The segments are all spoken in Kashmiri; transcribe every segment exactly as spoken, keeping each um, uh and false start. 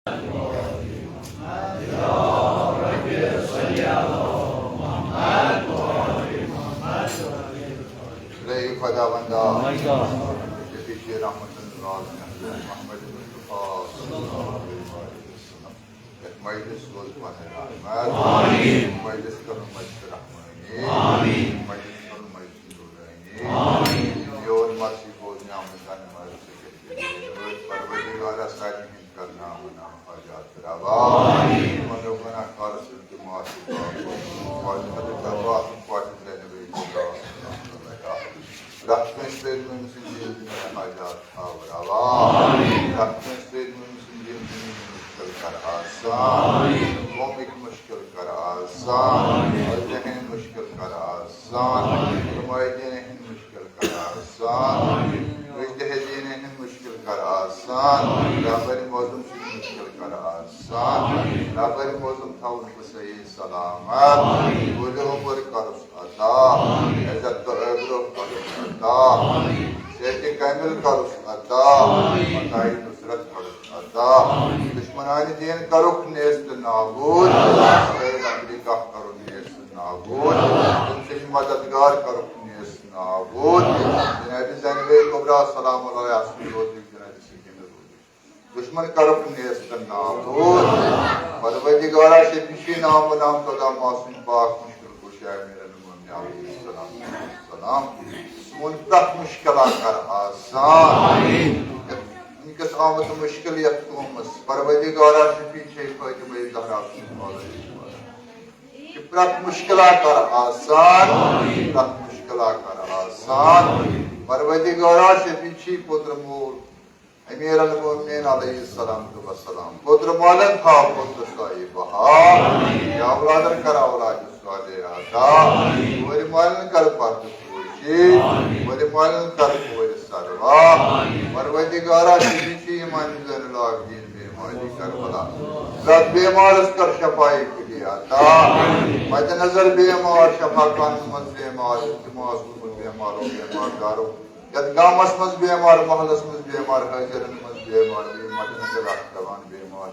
اے خداوندا، ژےٚ پیٚٹھ چھِ رحمتن راز محمد مصطفیٰ صلی اللہ علیہ وسلم۔ یتھ مجلس روز پنٕنۍ رحمت۔ آمین۔ مجلس کرُن مجلس رحمانی۔ آمین۔ مجلس کرُن مجلس نورانی۔ آمین۔ میون مرثی بوزنہِ آمٕتۍ زن مرثی کٔرِتھ۔ پروردگارا سارنٕے ہٕنٛدۍ کرناوان حاجات روا۔ آمین۔ تِمن لوٗکن اکھ کارس تہٕ معاف تہٕ دعا کرُن۔ فاطمہ تہٕ عباس تہٕ فاطمہ زینب رحمتہ اللہ علیہا۔ پرٛٮ۪تھ کٲنٛسہِ سۭتۍ مٲمۍ سٕنٛدۍ دِل تہٕ حاجات تھاو روا۔ آمین۔ پرٛٮ۪تھ کٲنٛسہِ سۭتۍ مٲمۍ سٕنٛدۍ دِل تہٕ مُشکل کر آسان۔ آمین۔ قومٕکۍ مُشکل کر آسان۔ آمین۔ والدین ہٕنٛدۍ مُشکل کر آسان۔ آمین۔ علماء دیٖن ہٕنٛدۍ مُشکل کر آسان۔ آمین۔ مجتہدین ہٕنٛدۍ مُشکل کر آسان۔ آمین۔ رہبر معظم سٕنٛدۍ مُشکل کر آسان۔ آمین۔ رہبر معظم تھاوُن سید سلامت۔ آمین۔ گُلہِ عمر کرُس عطا۔ آمین۔ عزت تہٕ ٲبرو کرُس عطا۔ آمین۔ صحت کامل کرُس عطا۔ آمین۔ عطای نصرت کرُس عطا۔ آمین۔ دشمنان دین کرُکھ نیست نابود۔ آمین۔ غیر امریکہ کرُن نیست نابود۔ آمین۔ تٔمۍ سٕنٛدۍ مددگار کرُکھ نیست نابود۔ جناب زینب کبریٰ سلام اللہ علیہا سُنٛد روزی، جناب سکینہ روزی۔ دشمن کرُکھ نیست نابود۔ پروردگارا شفیع چھی نام و نام خدا معصوم پاک مشکل کشا امیر المؤمنین علیہ السلام۔ سون پرٛٮ۪تھ مشکلا کر آسان۔ آمین۔ وٕنکیٚس آمُت مشکل یتھ قومس، پروردگارا شفیع چھے فاطمہ زہرا سُنٛد مولوی۔ یہِ پرٛٮ۪تھ مشکلا کر آسان۔ آمین۔ پرٛٮ۪تھ مشکلا کر آسان۔ آمین۔ پروردگارا شفیع چھی پوتر مول امیر المؤمنین علیہ السلام تہٕ وسلام۔ پوتر مالن تھاو پوتر سایہِ بہار۔ آمین۔ یا اولادن کر اولاد صالح عطا۔ آمین۔ کورِ مالن کر پردٕ پوشی۔ آمین۔ کورِ مالن کر کورِ سروا۔ آمین۔ پروردگارا شفیع چھی امام زین العابدین بیماری کربلا۔ پرٛٮ۪تھ بیمارس کر شفای کلی عطا۔ آمین۔ مد نظر بیمار، شفا خانس منٛز بیمار، التماس گوٚمُت بیمارو بیمار دارو۔ یتھ گامس منٛز بیمار، محلس منٛز بیمار، حٲضرن منٛز بیمار، بیٚیہِ مدنظر اکھ دوان بیمار۔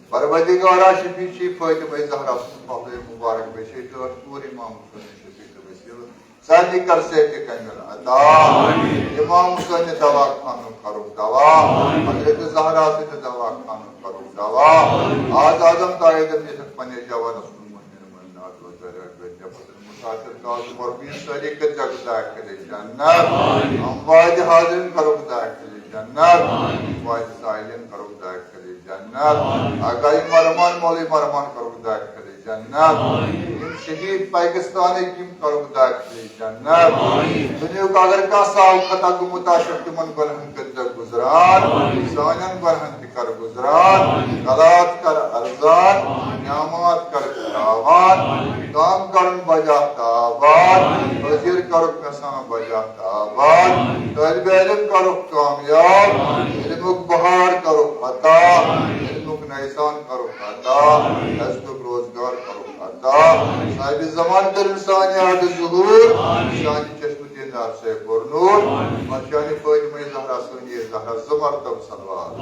پروردگارا شفیع چھی فاطمہ زہرا سُنٛد پہلوی مبارک، بیٚیہِ چھے ٹٲٹھ پوٗرٕ امام حسین شفیع تہٕ وسیلہٕ۔ سارنٕے کر صحت کامل عطا۔ آمین۔ امام حسین دوا خانُک کرُکھ دوا۔ آمین۔ حضرت زہرا سٕنٛدِ دوا خانُک کرُکھ دوا۔ آمین۔ آز آدم قائدم یتھ پننہِ جوانس کُن مہمن منات وزارت گٔے۔ مسافر کاز مربی سٲری کٔرۍ زیو داخل جنت۔ آمین۔ اموات حاضرین کرو داخل جنت۔ آمین۔ اموات سائلین کرو داخل جنت۔ آمین۔ آقای مرمان، مولوی مرمان کرو داخل جنت۔ آمین۔ یِم شہید پاکستانٕکۍ یِم کرو داخل جنت۔ آمین۔ دُنیاہُک اگر کانٛہہ ساو خطا گوٚمُت آسہِ، تِمن گۄنہن کٔرۍ زیو گُزران۔ آمین۔ سانٮ۪ن گۄنہن تہِ کر گُزران، غلات کر ارزان، نعمات کر فراوان، کام کرُن بجا تہٕ آباد، وزیر کرُکھ یژھان بجا تہٕ آباد، طالب علم کرُکھ کامیاب، علمُک بہار کرُکھ عطا، علمُک نیسان کرُکھ عطا، رزقُک روزگار کرُکھ عطا، صاحب زمان کٔرِن سانہِ یاد ظہور، سانہِ چشمہٕ دیدار سے پر نور، پرچانہِ فاطمہ زہرا سٲنی زہرا زٕ مرتبہ صلوات۔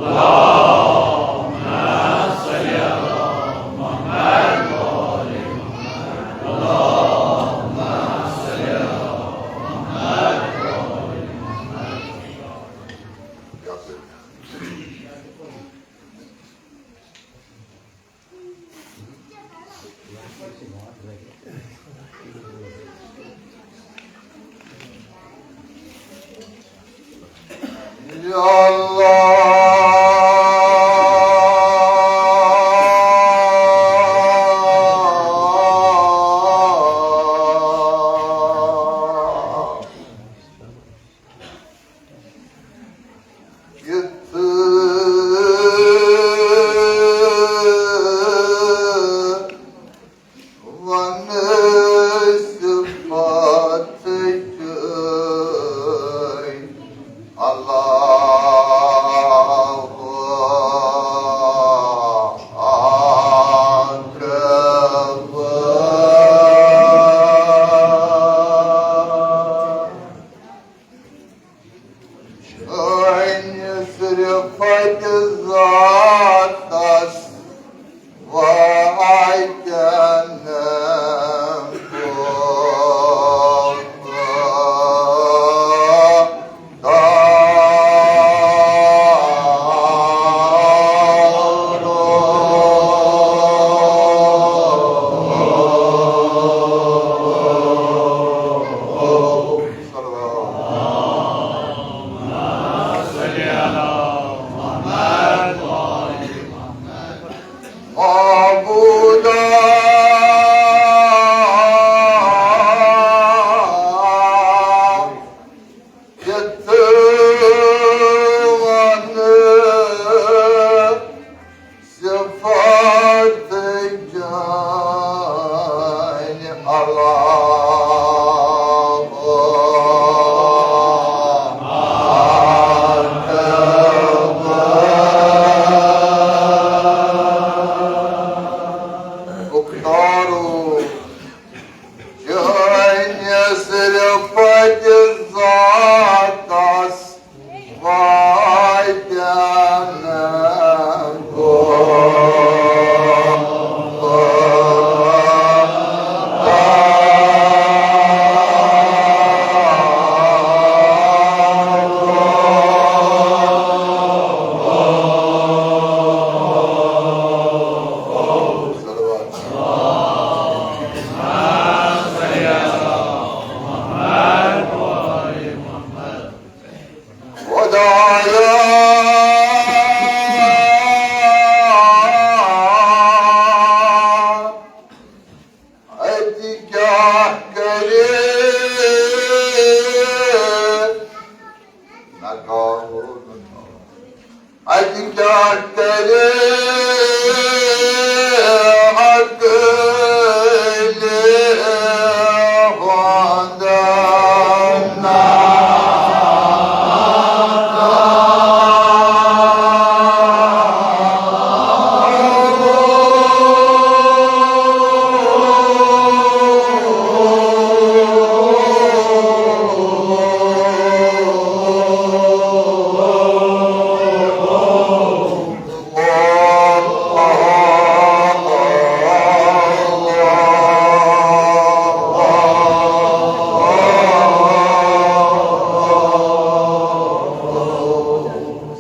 یا اللہ۔ یتھ ونس پتھ چے اللہ۔ واتن معبودا، یتھ ونہٕ صفات جان اللہ۔ مختارو، چٲنِس رِفعت ذاتس واتن گوٚو۔ خدایا، اتہِ کیٛاہ کرِ؟ نہ کارو، نہ کارو۔ اتہِ کیٛاہ کرِ عقلِ ہُنٛد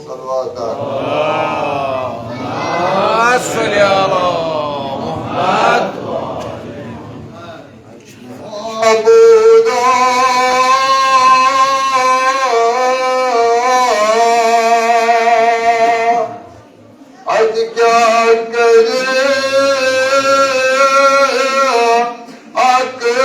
صلوات۔ اللهم صل على محمد۔ معبودا، اتہِ کیٛاہ کرِ عقلِ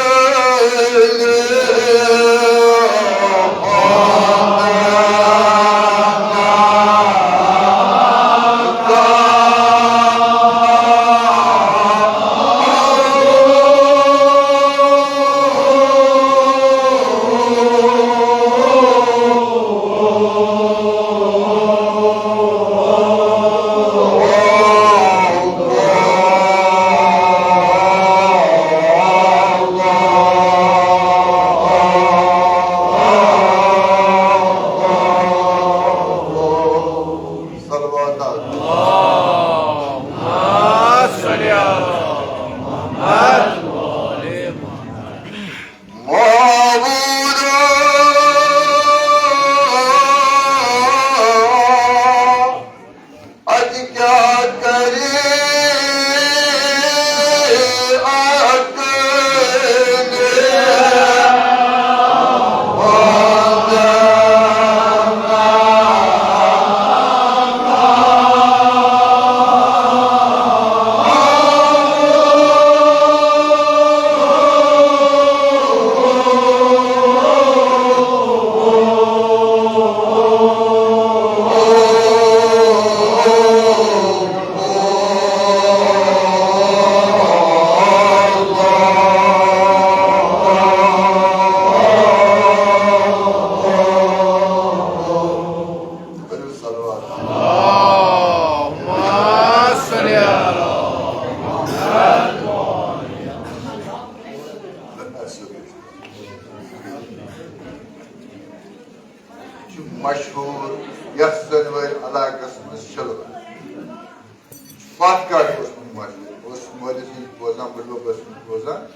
پتھ کتھ اوسمُت مٲلِس، اوس مٲلِس نِش بوزان، بٕڈبب ٲسمٕتۍ بوزان۔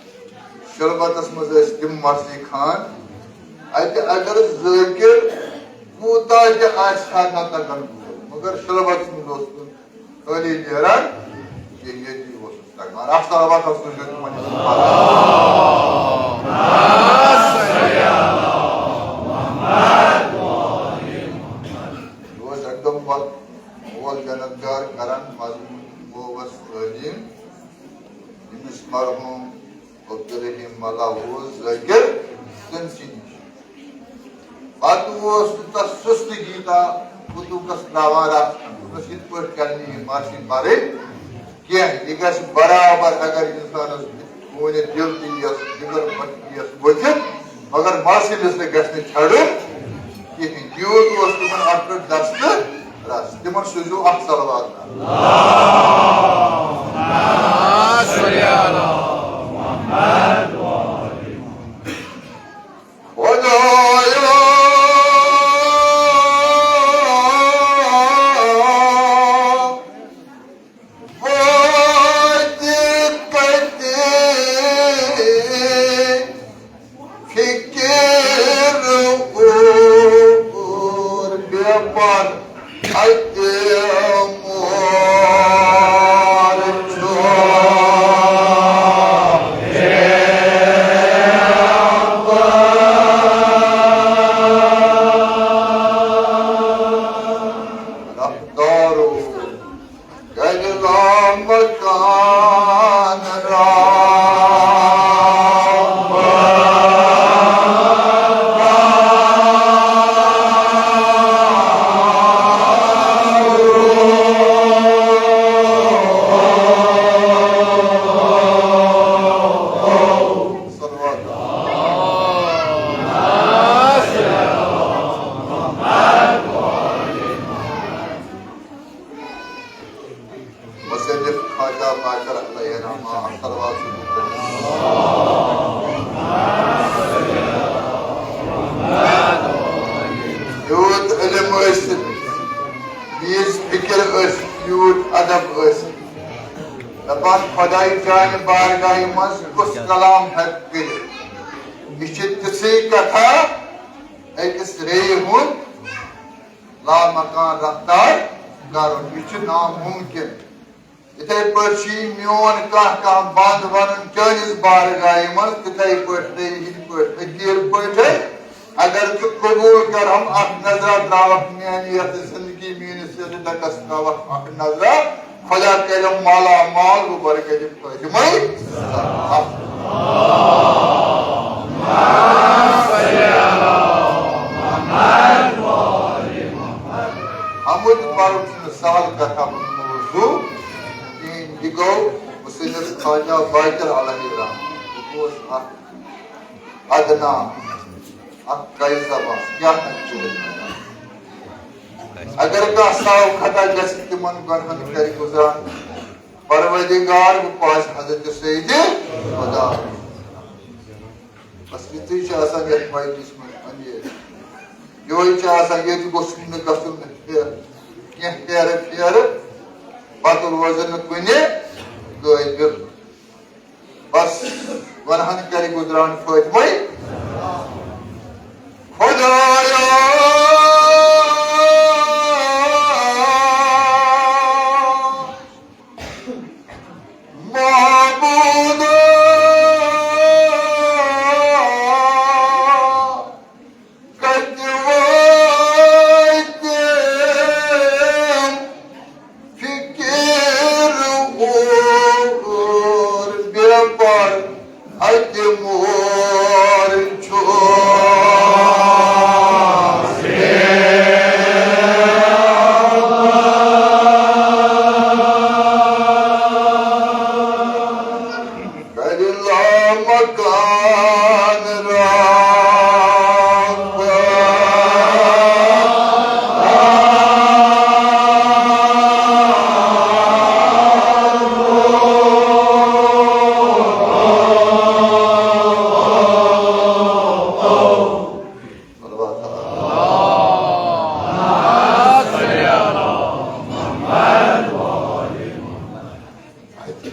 شلوتس منٛز ٲسۍ تِم مرثی خان۔ اتہِ اگر ذٲکر کوٗتاہ تہِ آسہِ ہا نتہٕ گنڈ گول، مگر شلوتس منٛز اوس نہٕ خٲلی نیران کینٛہہ، ییٚتی اوسُس تگان۔ اکھ صلوات اوس نہٕ دیُن پننِس یہِ اوس اَکہِ دۄہ پَتہٕ مول جنت گار کران، مضموٗن مووَس تعلیٖم، ییٚمِس مرحوٗم عبدالرحیم ملا اوس ذٲکر تٔمۍ سٕے نِش۔ پتہٕ اوس نہٕ تَس سُستگی تہٕ وضوٗکَس ترٛاوان رَژھ کھنٛڈ۔ دوٚپنَس، یِتھ پٲٹھۍ کَرِ نہٕ یہِ مرثی پَرٕنۍ کینٛہہ، یہِ گژھِ برابر۔ اگر اِنسانَس ہوٗنہِ دِل تہِ یِیَس، جِگر پھٹہِ یِیَس ؤتھِتھ، مگر مرثی لِسٹ گژھِ نہٕ چھَڑُن کِہیٖنۍ۔ یوٗت اوس تِمَن اَتھ پٮ۪ٹھ دستہٕ رَس۔ تِمَن سوٗزِو اَکھ صلوات۔ خدایا، وٲتۍ کتہِ فکر اور بیپار اتہِ مور چھُ۔ رفتارو گرِ لامکان رب۔ مصنف خواجہ باقر علیہ الرحمہ، صلوات شریف پڑھیں۔ یوٗت علم ٲسِتھ، ییٖژ فکر ٲسِتھ، یوٗت ادب ٲسِتھ، دپان خداے چانہِ بارگاہہِ منٛز کُس کلام ہٮ۪کہٕ کٔرِتھ؟ یہِ چھِ تِژھٕے کتھا أکِس ریٚیہِ ہُنٛد لامکان رفتار کرُن، یہِ چھُ ناممکن۔ یِتھے پٲٹھۍ چھُ میون کانٛہہ کانٛہہ بنٛد ونُن چٲنِس بارگاہہِ منٛز، تِتھے پٲٹھۍ تہٕ یِتھ پٲٹھۍ فقیٖر پٲٹھۍ۔ اگر ژٕ قبوٗل کرہم، اکھ نظرا تراوکھ میانہِ یتھ زندگی، میٲنِس یتھ ڈکس تراوکھ اکھ نظرا، خدا کرم مالا مال و برکت فاطمہ۔ حمد پرُن چھُنہٕ سہل کتھا، موضوع کِہیٖنۍ۔ یہِ گوٚو مصنف خواجہ باقر علیہ الرحمہ۔ یہِ اوس اکھ ادنا، اکھ قیصبہ، کیٛاہ ہٮ۪کہٕ کٔرِتھ؟ اگر کانٛہہ ساو خطا گژھِ، تِمن گۄنہن کرِ گُزران۔ پروردگار، بہٕ پاس حضرت سید خدا۔ بس یِتُے چھُ آسان یتھ مجلس منٛز امیر۔ یِہوٚے چھُ آسان، ییٚتہِ گوٚژھ نہٕ گژھُن پھیرٕ، کینٛہہ پھیرٕ پھیرٕ، پتہٕ روزُن نہٕ کُنہِ قٲبِل۔ بس، ونہن کرِ گُزران فٲطمے۔ خدایا، معبودا، کتہِ وٲتۍ فقیٖر اور بیپار، اتہِ مور چھُ۔ کر لامکان رب۔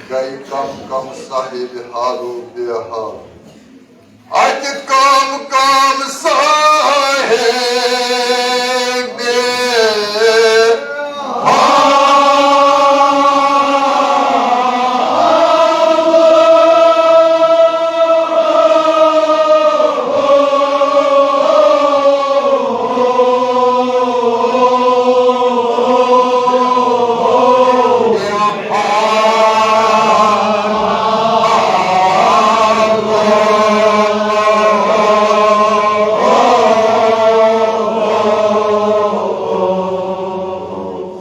گٔے کم کم صاحب حال و بے حال۔ اتہِ کم کم صاحب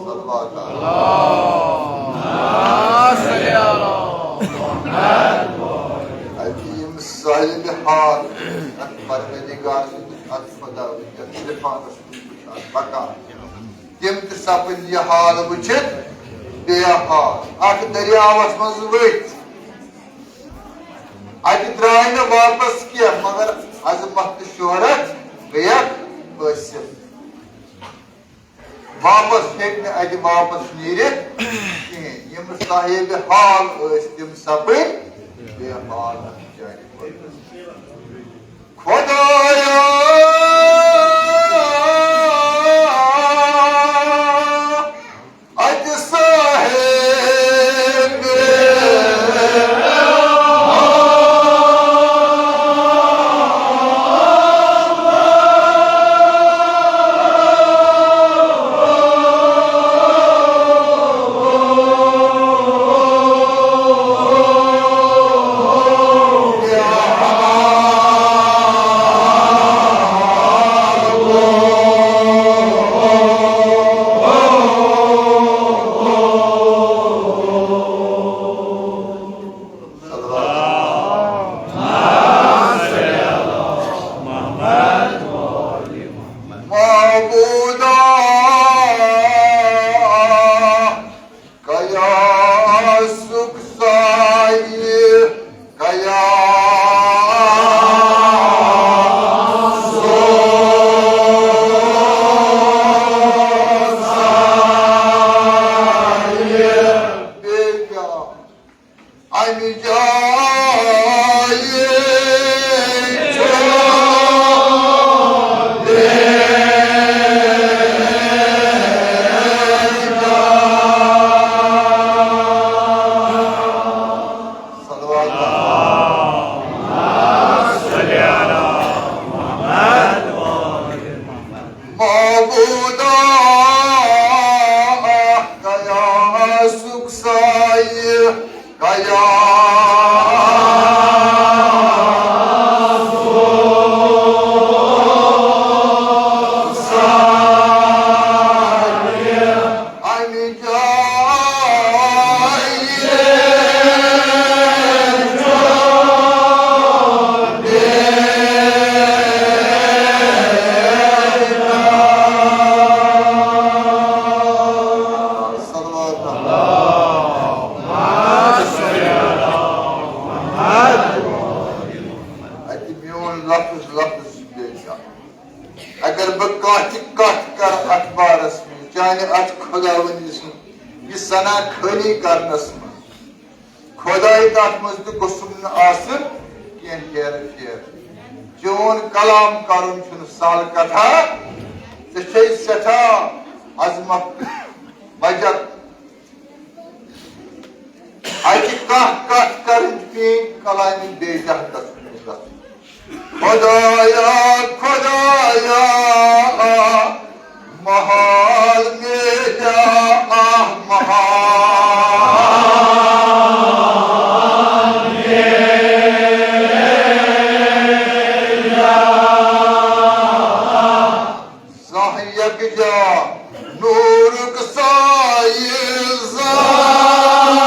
صلوات۔ اللهم صل على محمد۔ اتہِ یِم صاحب حال، اتھ پروردگار سٕنٛدِس، اتھ خۄداوندِ، اتھ عرفانس کُن وٕچھان پکان، تِم تہِ سپٕدۍ یہِ حال وٕچھِتھ بے حال۔ اتھ دٔریاوس منٛز ؤتھۍ، اتہِ درٛاے نہٕ واپس کینٛہہ، مگر عظمت تہٕ شہرت گٔیکھ حٲصِل۔ واپس ہیٚکہِ نہٕ اتہِ واپس نیٖرِتھ کِہیٖنۍ۔ یِم صاحب حال ٲسۍ، تِم سپٕدۍ بے حال اتھ جایہِ۔ خۄدایا، اتہِ صاحب معبودا، کیا سُکھ سایہِ، کیا سُکھ سایہِ۔ بیٚیہِ کیا؟ امہِ جایہِ چھُ صلوات۔ معبودا، کیا سُکھ سایہِ، کیا سایہِ، امہِ جایہِ صلوات۔ اتہِ میون لفظ لفظ چھُ بے جان۔ اگر بہٕ کانٛہہ تہِ کتھ کرٕ اتھ بارس منٛز، چانہِ اتھ خۄداوندِ سُنٛد یہِ ثنا خٲلی کرنس منٛز، خۄداے، تتھ منٛز تہِ گوٚژھُم نہٕ آسُن کینٛہہ ہیرٕ پھیرٕ۔ چون کلام کرُن چھُنہٕ سہل کتھا، ژےٚ چھے سٮ۪ٹھاہ عظمت بجت۔ اتہِ کانٛہہ کتھ کرٕنۍ پیٚیہِ کلامہِ بے جان گژھُن۔ خۄدایا، خۄدایا، محال میلیا، آہ محال میلیا۔ زانٛہہ یکجا نوٗرُک سایہِ زانٛہہ۔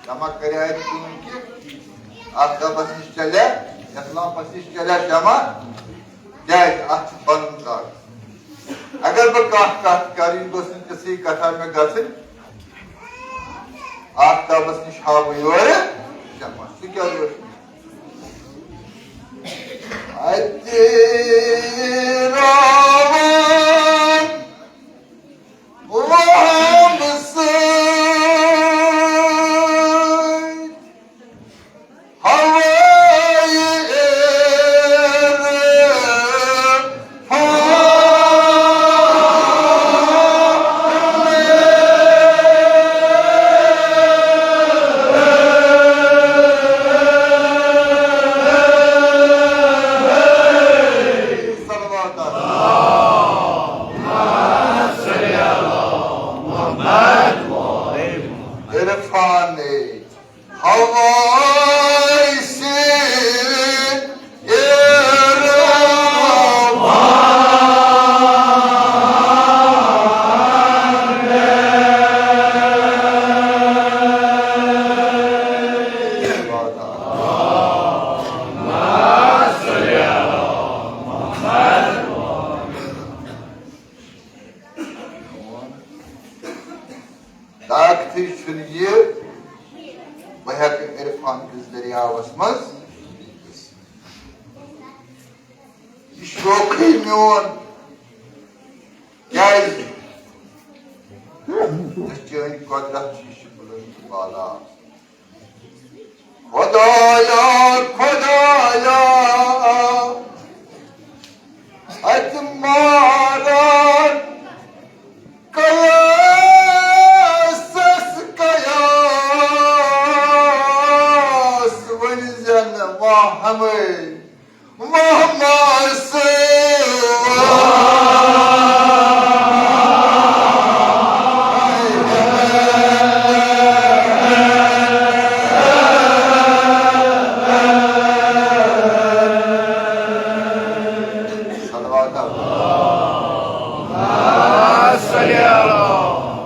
شمع کریٛاے اَتہِ کٲم کہِ آفتابس نِش چلے، یتھ لمپس نِش چلے شمع، کیٛازِ؟ اتھ چھُ پنُن طاقت۔ اگر بہٕ کانٛہہ کتھ کرٕ، یہِ گوٚژھ نہٕ تِژھٕے کتھا مےٚ گژھٕنۍ۔ آفتابس نِش ہاوٕ یورٕ شمع، سُہ کیٛاہ روشنی؟ اتہِ راوان وہم سۭتۍ ہوٲیی عرفان۔ صلوات۔ عرفان ہوٲیی عرفان۔ طاقتٕے چھُنہٕ یہِ، بہٕ ہٮ۪کہٕ عرفان کِس دٔریاوَس منٛز۔ یہِ شوقٕے میون، کیٛازِ؟ یۄس چٲنۍ قۄدرت چھِ، یہِ چھِ بُلند تہٕ بالا۔ خۄدایا، خۄدایا، اَتہِ ماران قیاسس قیاس، ؤنۍ زٮ۪ن واہ ہمے واہ ماسہٕ واہ۔ صلوات۔ اللهم صل على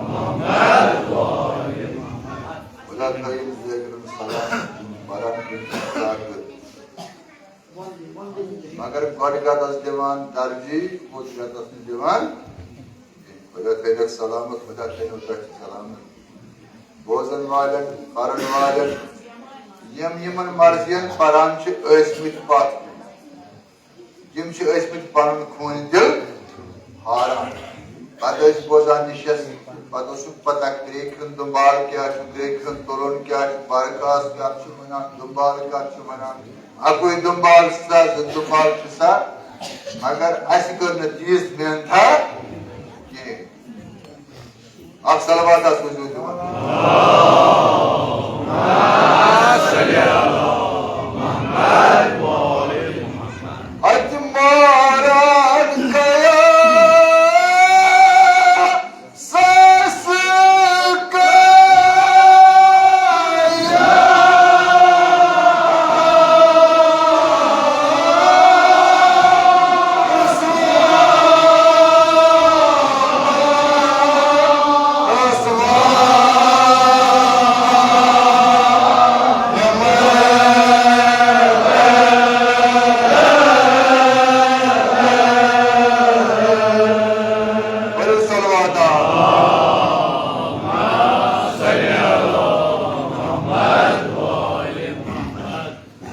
محمد وآل محمد۔ خدا تھٲیِن ذٲکرَن سلامت، برکت، طاقت۔ مگر گۄڈٕ گَتَس دِوان ترجیح، ہوٚت گَتَس نہٕ دِوان۔ خدا تھٲیِنَکھ سلامت، خدا تھٲیِنَو تۄہہِ تہِ سلامت۔ بوزَن والٮ۪ن، پَرَن والٮ۪ن، یِم یِمَن مرضیَن پَران چھِ ٲسۍمٕتۍ پَتھ کُن۔ تِم چھِ ٲسۍمٕتۍ پنُن خوٗن دِل ہاران۔ پتہٕ ٲسۍ بوزان نِشس، پتہٕ اوسُکھ پتہ گرٛیکہِ ہُنٛد دُمبال کیٛاہ چھُ، گرٛیکہِ ہُنٛد تُلُن کیٛاہ چھُ، برکاس کیٛاہ چھُ وَنان، دُمبال کیٛاہ چھُ وَنان۔ اَکُے دُمبال چھُ سا، زٕ دُمبال چھُ سا، مگر اَسہِ کٔر نہٕ تیٖژ محنتھا کِہیٖنۍ۔ اکھ صلوات آسہِ حضور دِوان۔ اتہِ ماران قیاسس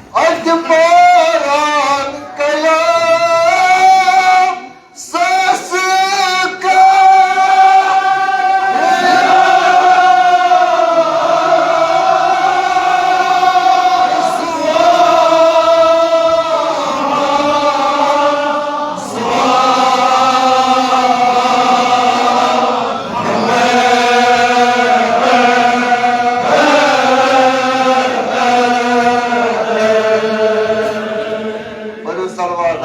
قیاس۔ اتہِ ماران قیاس۔ ساسہٕ پٔرِو صلوات۔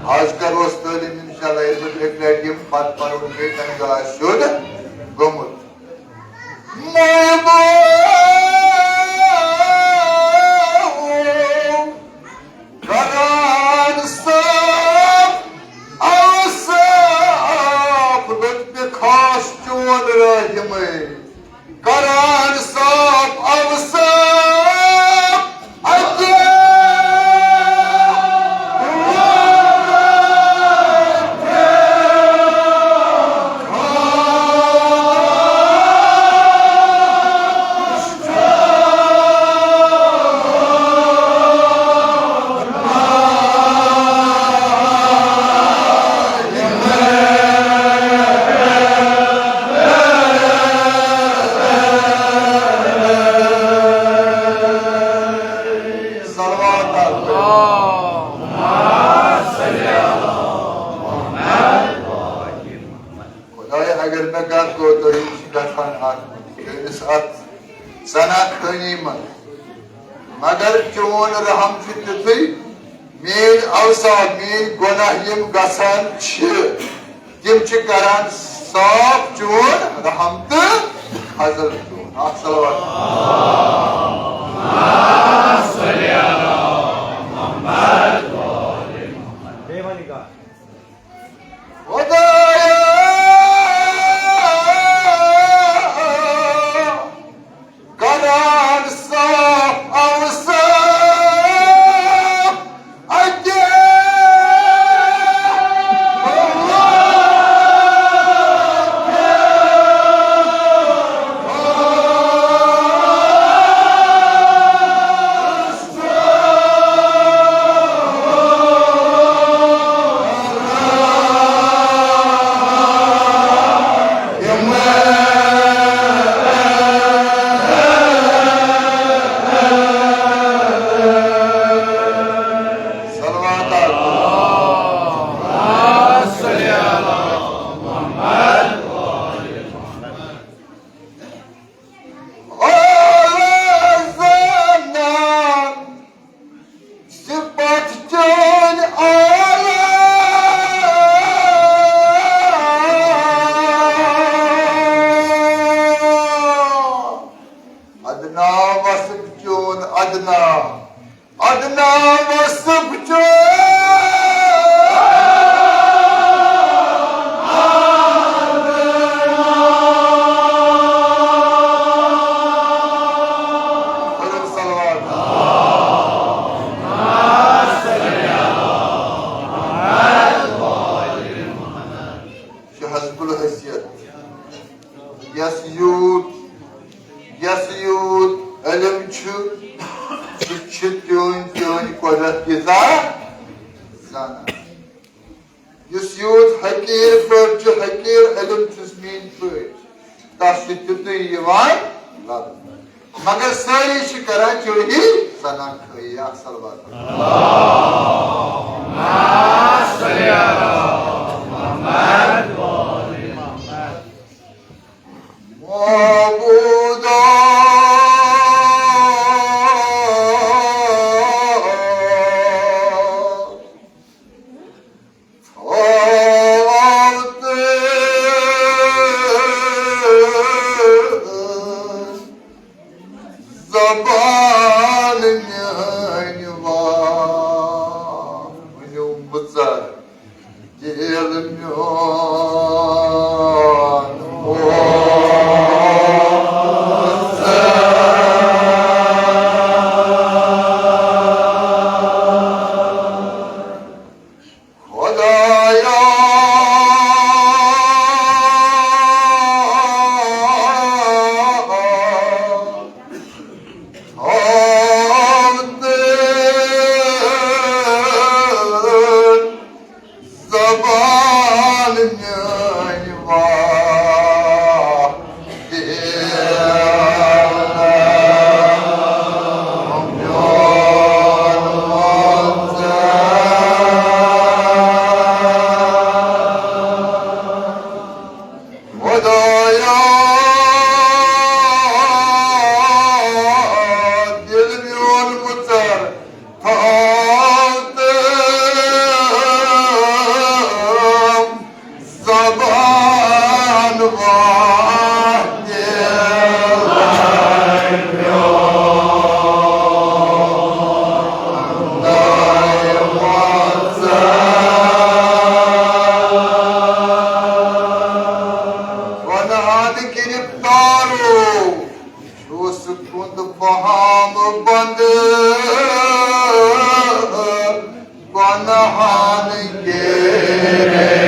آز کرو أسۍ تعلیٖم انشاءاللہ، ییٚلہِ بہٕ ترٛےٚ لٹہِ یِم پتہٕ پرو بیٚیہِ تَمہِ دۄہ آسہِ سیوٚد گوٚمُت۔ محبوب کران صاف اوصاف۔ چون رحمے کران صاف اوصاف اکہِ۔ صلوات۔ خدایا، اگر مےٚ کانٛہہ کوتاہی چھِ گژھان اَتھ منٛز، میٲنِس اَتھ ثنا خوٲنی منٛز، مگر چون رحم چھُ تیُتھُے، میٲنۍ اوصاف، میٲنۍ گۄناہ یِم گژھان چھِ، تِم چھِ کران صاف چون رحم تہٕ فضل چون۔ اکھ صلوات۔ خدایا، کران صاف اوصاف اکہِ۔ صفت چٲنۍ اعلیٰ۔ ادنا وصف چون ادنا۔ ادنا وصف چون۔ صلوات۔ چھُ حسب الحیثیت۔ یس یوٗت، یس یوٗت علم چھُ، سُہ چھُ تیوٗت، تیوٗت قۄدرت تیٖژاہ زانان۔ یُس یوٗت حقیٖر پٲٹھۍ چھُ، حقیٖر علم چھُس میٛٲنۍ پٲٹھۍ، تَس چھُ تیُتُے یِوان لَبنہٕ۔ مگر سٲری چھِ کران چٲری ثنا خٲیی۔ اکھ صلوات۔ معبودا، تھاو تہٕ زبان میٲنۍ واہ۔ ؤنِو بہٕ ژَرٕ دِل میون۔ خدایا، تھاو تہٕ زبان میٲنۍ واہ۔ خدایا، دِل میون مُژر تھاو تہٕ زبان واتہِ۔ بند گناہن گیرے۔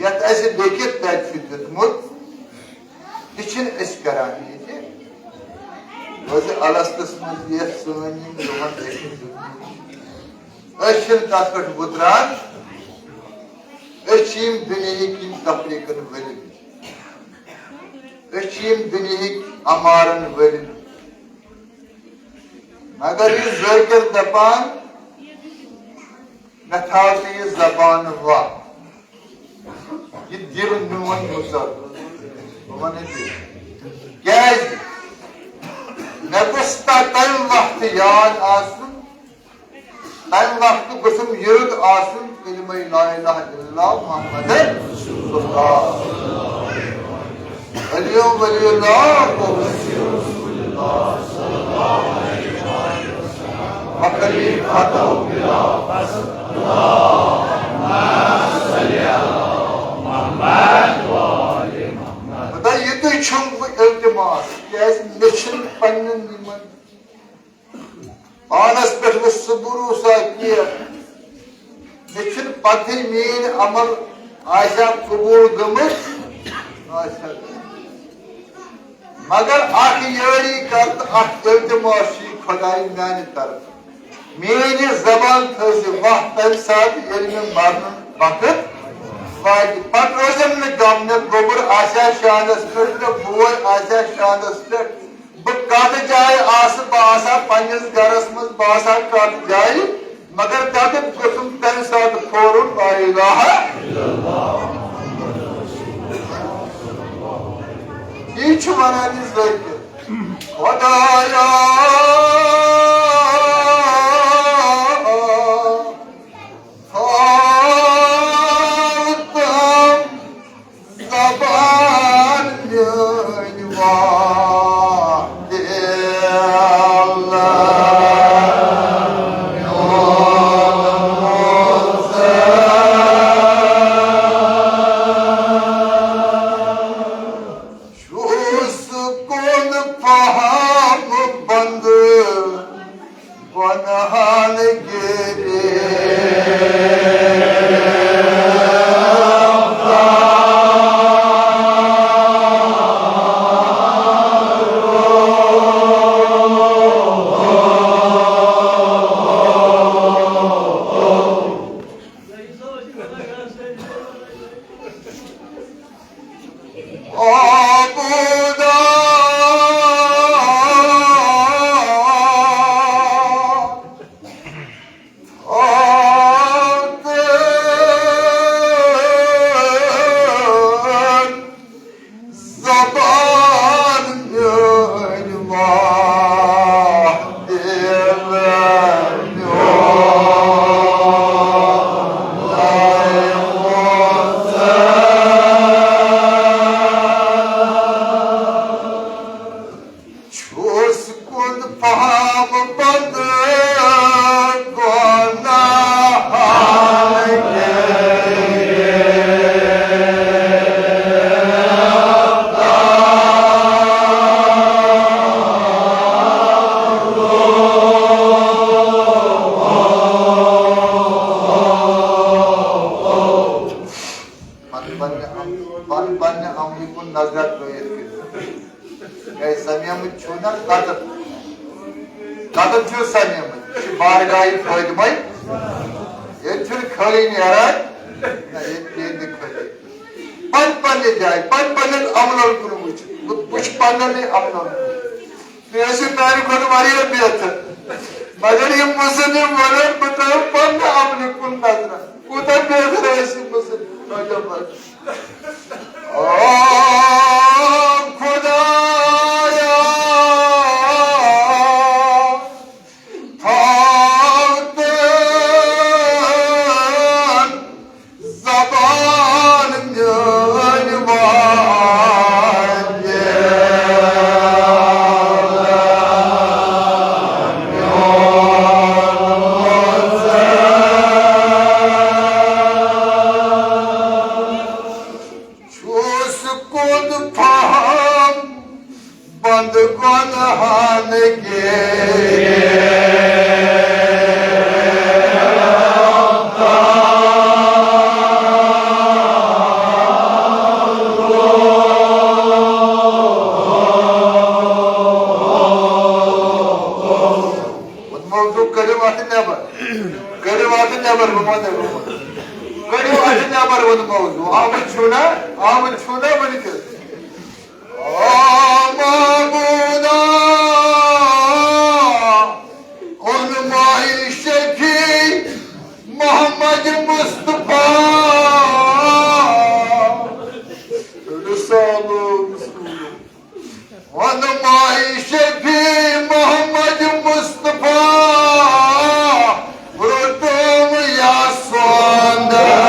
یتھ اسہِ لیکھِتھ تتہِ چھُ دیُتمُت، تہِ چھِنہٕ أسۍ کران ییٚتہِ۔ روزِ الستس منٛز یتھ سٲنۍ یِم دۄہن لیکھِتھ دیُتمُت۔ أسۍ چھِنہٕ تتھ پٮ۪ٹھ وُتران۔ أسۍ چھِ یِم دُنیہٕکۍ یِم تفریقن وٲلۍ۔ أسۍ چھِ یِم دُنیہٕکۍ عمارن وٲلۍ۔ مگر یہِ ذٲکِر دپان، مےٚ تھاو ژٕ یہِ زبان وَ، یہِ دِل میون مُژر۔ بہٕ وَنہٕ تہِ۔ کیٛازِ؟ مےٚ گوٚژھ تَ-، تَمہِ وقتہٕ یاد آسُن، تَمہِ وقتہٕ گوٚژھُم یہِ رُت آسُن، کلمہ لا الہ الا اللہ محمد رسول اللہ۔ علی ولی اللہ۔ وخلیفۃ بلا فصل۔ خدا، یہِ تُہۍ چھُم بہٕ التماس، کیٛازِ مےٚ چھِنہٕ پننٮ۪ن یِمن پانس پٮ۪ٹھ نہٕ سُہ بھروسہ کینٛہہ۔ مےٚ چھُنہٕ پتہٕے میٲنۍ عمل آسیا قبول گٔمٕژ، آسیا۔ مگر اکھ یٲری کر تہٕ اکھ التماس چھُ یہِ خۄدایہِ میانہِ طرفہٕ۔ میٲنۍ یہِ زبان تھٲوزِ وتھ تمہِ ساتہٕ ییٚلہِ مےٚ مرنُک وقت واتہِ۔ پتہٕ روزن نہٕ غم، مےٚ گوٚبُر آسیا شانس پٮ۪ٹھ، مےٚ بوے آسیا شانس پٮ۪ٹھ۔ بہٕ کتھ جایہِ آسہٕ، بہٕ آسہٕ ہا پننِس گرس منٛز، بہٕ آسہٕ ہا کتھ جایہِ، مگر تتٮ۪تھ گوٚژھُم تمہِ ساتہٕ پھورُن لا الہ۔ یی چھُ ونان یہِ ذٲکِر۔ خۄدایا، تھاو تم زبان میٲنۍ واتھ دِل۔ چھُس کُن فہم بند گۄنہن گِرے۔ زبان میٲنۍ واتھ دِل میون۔ چھُس کُن پہم بند گۄناہن گِرے۔ پننہِ عم-، پن-، پننہِ عملہِ کُن نظرہ ترٲوِتھ کٔرِو۔ گٔے سمیمٕتۍ چھِو نا قدر؟ قدر چھِو سمیمٕتۍ۔ یہِ چھِ بارگاہہِ فٲطمہ۔ ییٚتہِ چھُنہٕ خٲلی نیران۔ نہ، ییٚتہِ پیٚیہِ نہٕ خٲلی۔ پننہِ پننہِ جایہِ، پننہِ پننٮ۪ن عملن کُن وٕچھِو۔ بہٕ وٕچھٕ پننٮ۪نٕے عملن کُن۔ مےٚ ٲسِو میانہِ کھۄتہٕ واریاہ بہتر۔ مگر یِم مُسلِم وَنان، بہٕ ترٛاوٕ پننہِ عملہِ کُن نظرہ۔ کوٗتاہ بہتر آسہِ یہِ مُسلِم۔ آ خۄدایا، تھاو تہٕ زبان میٲنۍ کٔڑِو اَتھٕ نٮ۪بر۔ کٔڑِو اَتھٕ نٮ۪بر، بہٕ وَنہٕ، بہٕ وَنہٕ۔ کٔڑِو اَتھٕ نٮ۪بر، ووٚن موضوع۔ آمُت چھُو نا؟ آمُت چھُو نا وٕنہِ تہِ؟ آ معبودا، اوٚن ماہِ شفیع محمد مصطفیٰ۔ رسالو رسول۔ اوٚن ماہِ شفیع محمد مصطفیٰ، روٚٹُم یا سونٛد۔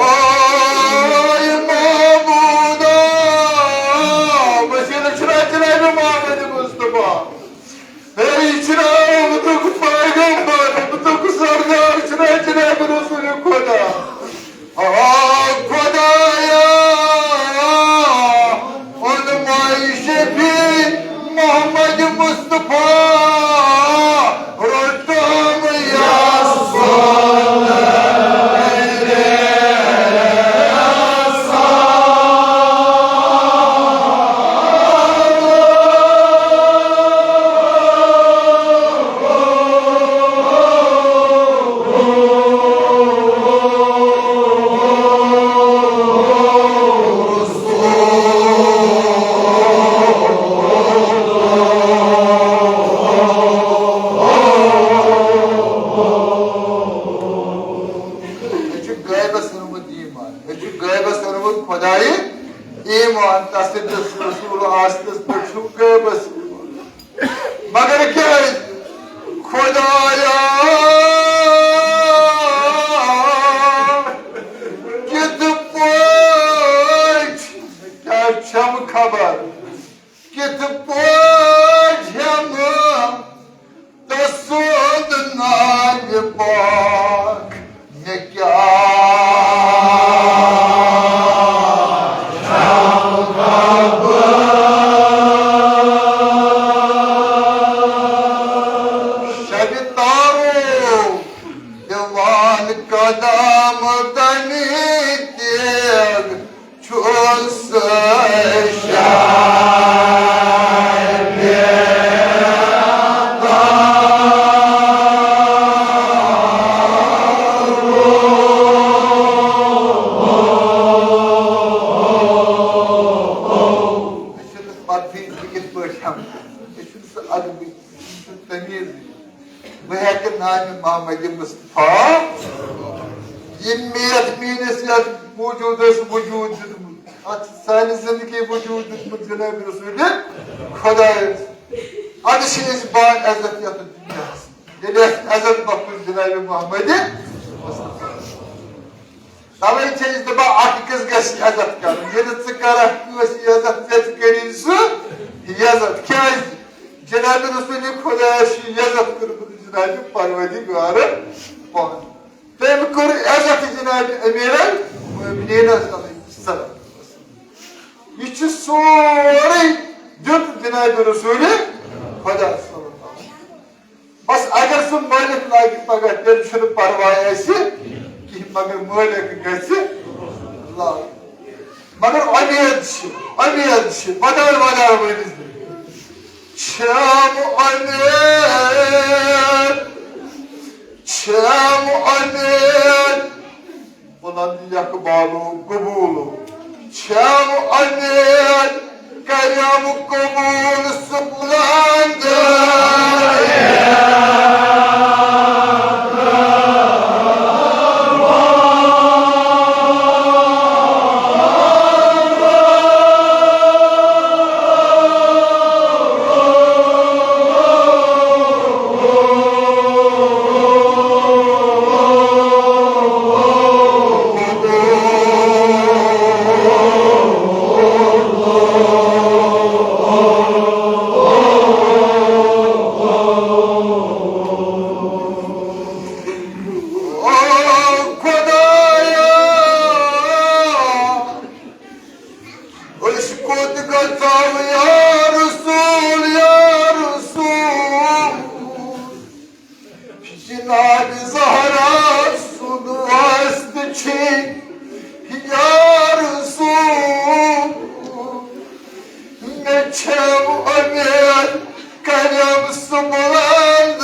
آے معبودا، وسیلہٕ چھُنہ جناب محمد مصطفیٰ؟ ہے، یہِ چھُنہ مُتُک پیغمبر، مُتُک سردار چھُنہ جناب رسول خدا؟ آ خدایا، اوٚن ماہِ شفیع محمد مصطفیٰ، روٚٹُم یا سونٛد۔ مےٚ چھُ غٲیبس اوٚنمُت ایمان، مےٚ چھُ غٲیبس اوٚنمُت خۄدایہِ ایمان، تس سٕنٛدِس رسول آسنس پٮ۪ٹھ چھُم غٲیبس ایمان۔ مگر کیٛازِ؟ خۄدایا، کِتھ پٲٹھۍ، کیٛاہ چھَم خبر؟ کِتھ پٲٹھۍ ہٮ۪مہٕ تسُنٛد ناوِ پاک؟ مےٚ کیٛاہ چھَم خبر؟ شبِ تارو دِوان قدم دنی تیغ، چھُس شاعرِ مےٚ چھُنہٕ پَتہٕے بہٕ کِتھ پٲٹھۍ ہٮ۪مہٕ۔ مےٚ چھُنہٕ سُہ ادبٕے، مےٚ چھُنہٕ تمیٖزٕے۔ بہٕ ہیٚکہٕ ناوِ محمد مصطفیٰ، ییٚمۍ مےٚ یتھ میٲنِس یتھ وجوٗدس وجوٗد دیُتمُت، اتھ چھِ سانہِ زندگی وجوٗد دیُتمُت جناب رسول خدایس۔ ادٕ چھِ أسۍ با عزت یتھ دُنیاہس، ییٚلہِ اَسہِ عزت بخشُن جناب محمد مصطفیٰ۔ توے چھِ أسۍ دپان، اکھ أکِس گژھِ عزت کرُن۔ ییٚلہِ ژٕ کرکھ کٲنٛسہِ عزت، ژےٚ تہِ کٔری سُہ عزت۔ کیازِ؟ جناب رسول خدایس چھُ عزت کوٚرمُت جناب پروردگار پاک۔ تٔمۍ کوٚر عزت جناب امیر المؤمنین علیہ السلام۔ یہِ چھُ سورُے دیُت جناب رسول خدا صلی اللہ علیہ وسلم۔ بس اگر سُہ مٲلِک لاگہِ پگاہ، تیٚلہِ چھُنہٕ پرواے اَسہِ کِہیٖنۍ، مگر مٲلِک گژھِ لاگُن۔ مگر اُمید چھِ، اُمید چھِ، بدل بدل ؤنِو۔ چھم اُمید، چھم اُمید، بلند اقبالو قبولو۔ چھم اُمید، کرم قبول سُہ بلند۔ زہرا سُنٛد واسطہٕ چھِ یا رسول، مےٚ چھےٚ اُمید کرم سُہ بُلند۔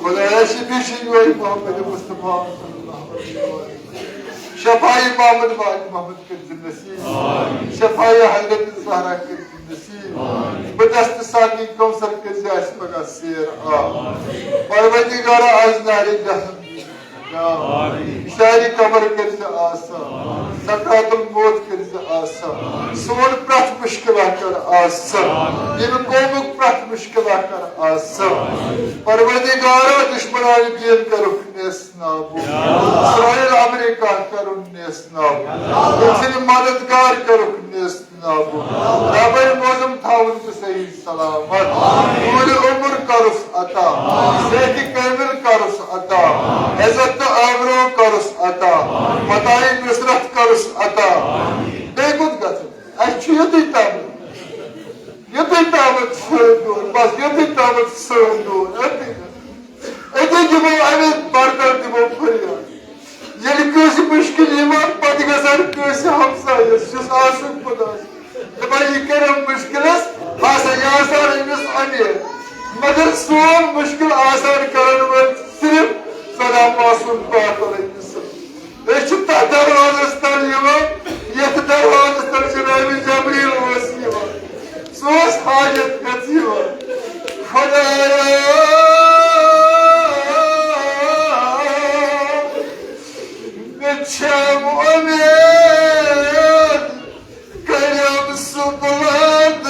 خدایا شفیع شیوعی محمد مصطفیٰ صلی اللہ علیہ وسلم۔ شفاعی محمد وآل محمد کٔرۍ زِ نصیب۔ شفاعی حضرت زہرا کٔرۍ زِ نصیب۔ بدست ساقی کوثر کٔرۍ زِ اَسہِ پگاہ سیر عام۔ پروردگارا، از نارِ جہنم شاری قبر کٔرۍ زِ آسان، سکرات الموت کٔرۍ زِ آسان، سون پرٛٮ۪تھ مُشکلہ کر آسان، ییٚمہِ قومُک پرٛٮ۪تھ مُشکلہ کر آسان۔ پروردگارا، دشمنان دین کرُکھ نیس نابود۔ اسرائیل امریکہ کرُن نیس نابود۔ تٔمۍ سٕنٛدۍ مددگار کرُکھ نیس نابود۔ ربے معظم تھاوُن تہٕ صحیح سلامت۔ طول عمر کرُس عطا۔ صحت کامل کرُس عطا۔ عزت تہٕ آبرو کرُس عطا۔ فتحِ نصرت کرُس عطا۔ بیٚیہِ کوٚت گژھو؟ اَسہِ چھُ یُتُے تامَتھ۔ یُتُے تامَتھ سٲنۍ دود۔ بس یُتُے تامَتھ سٲنۍ دود۔ أتی۔ أتی دِمو اَمہِ برکت دِمو فریاد۔ ییٚلہِ کٲنٛسہِ مُشکِل یِوان، پتہٕ گژھان کٲنٛسہِ ہمسایَس، یُس آسُن خۄدایَس۔ دَپان، یہِ کَرٮ۪م مُشکِلَس، بہٕ ہسا یہِ آسان أمِس اَمیر۔ مگر سون مُشکِل آسان کَرَن وٲلۍ صرف صدا معصوم پاک علیہ السلام۔ أسۍ چھِ تَتھ دروازَس تَل یِوان، یَتھ دروازَس تَل جناب جبریل اوس یِوان۔ سُہ اوس حاجت ہٮ۪تھ یِوان۔ خۄدایا، مےٚ چھےٚ وۄمید، کٔرِم سُہ بُلند۔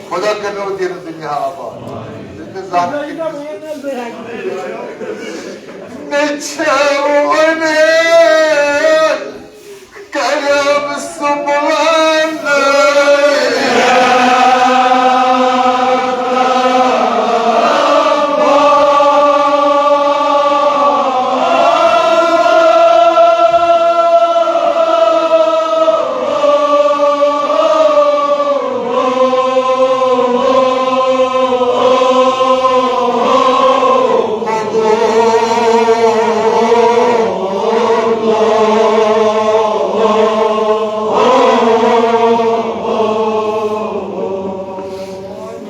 خدا کرنو تیرٕ دُنیا آباد۔ مےٚ چھےٚ وۄمید، کَرٮ۪م سُہ بُلند۔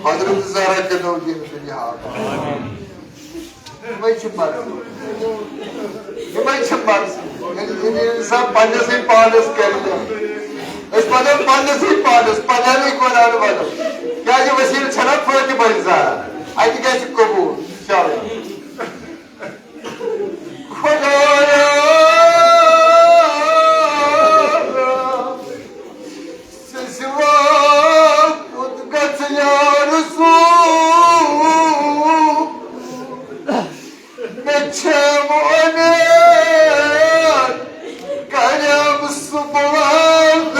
حضرت زہرا کٔرنو دین دُنیا آباد۔ یِمے چھِ مرضی۔ یِمے چھِ مرضی۔ ییٚلہِ، ییٚلہِ اِنسان پننِسٕے پانَس کرِ تہِ۔ أسۍ وَنو پننِسٕے پانَس، پننٮ۪نٕے قرآن وَنو۔ کیٛازِ وسیٖلہٕ چھَنہ فٲطمہ زہرا۔ اَتہِ گژھِ قبوٗل، اِنشاءاللہ۔ خۄدایا، ژےٚ سِوا کوٚت گژھٕ یا رسول؟ مےٚ چھےٚ وۄمید، کَرٮ۪م سُہ بُلند۔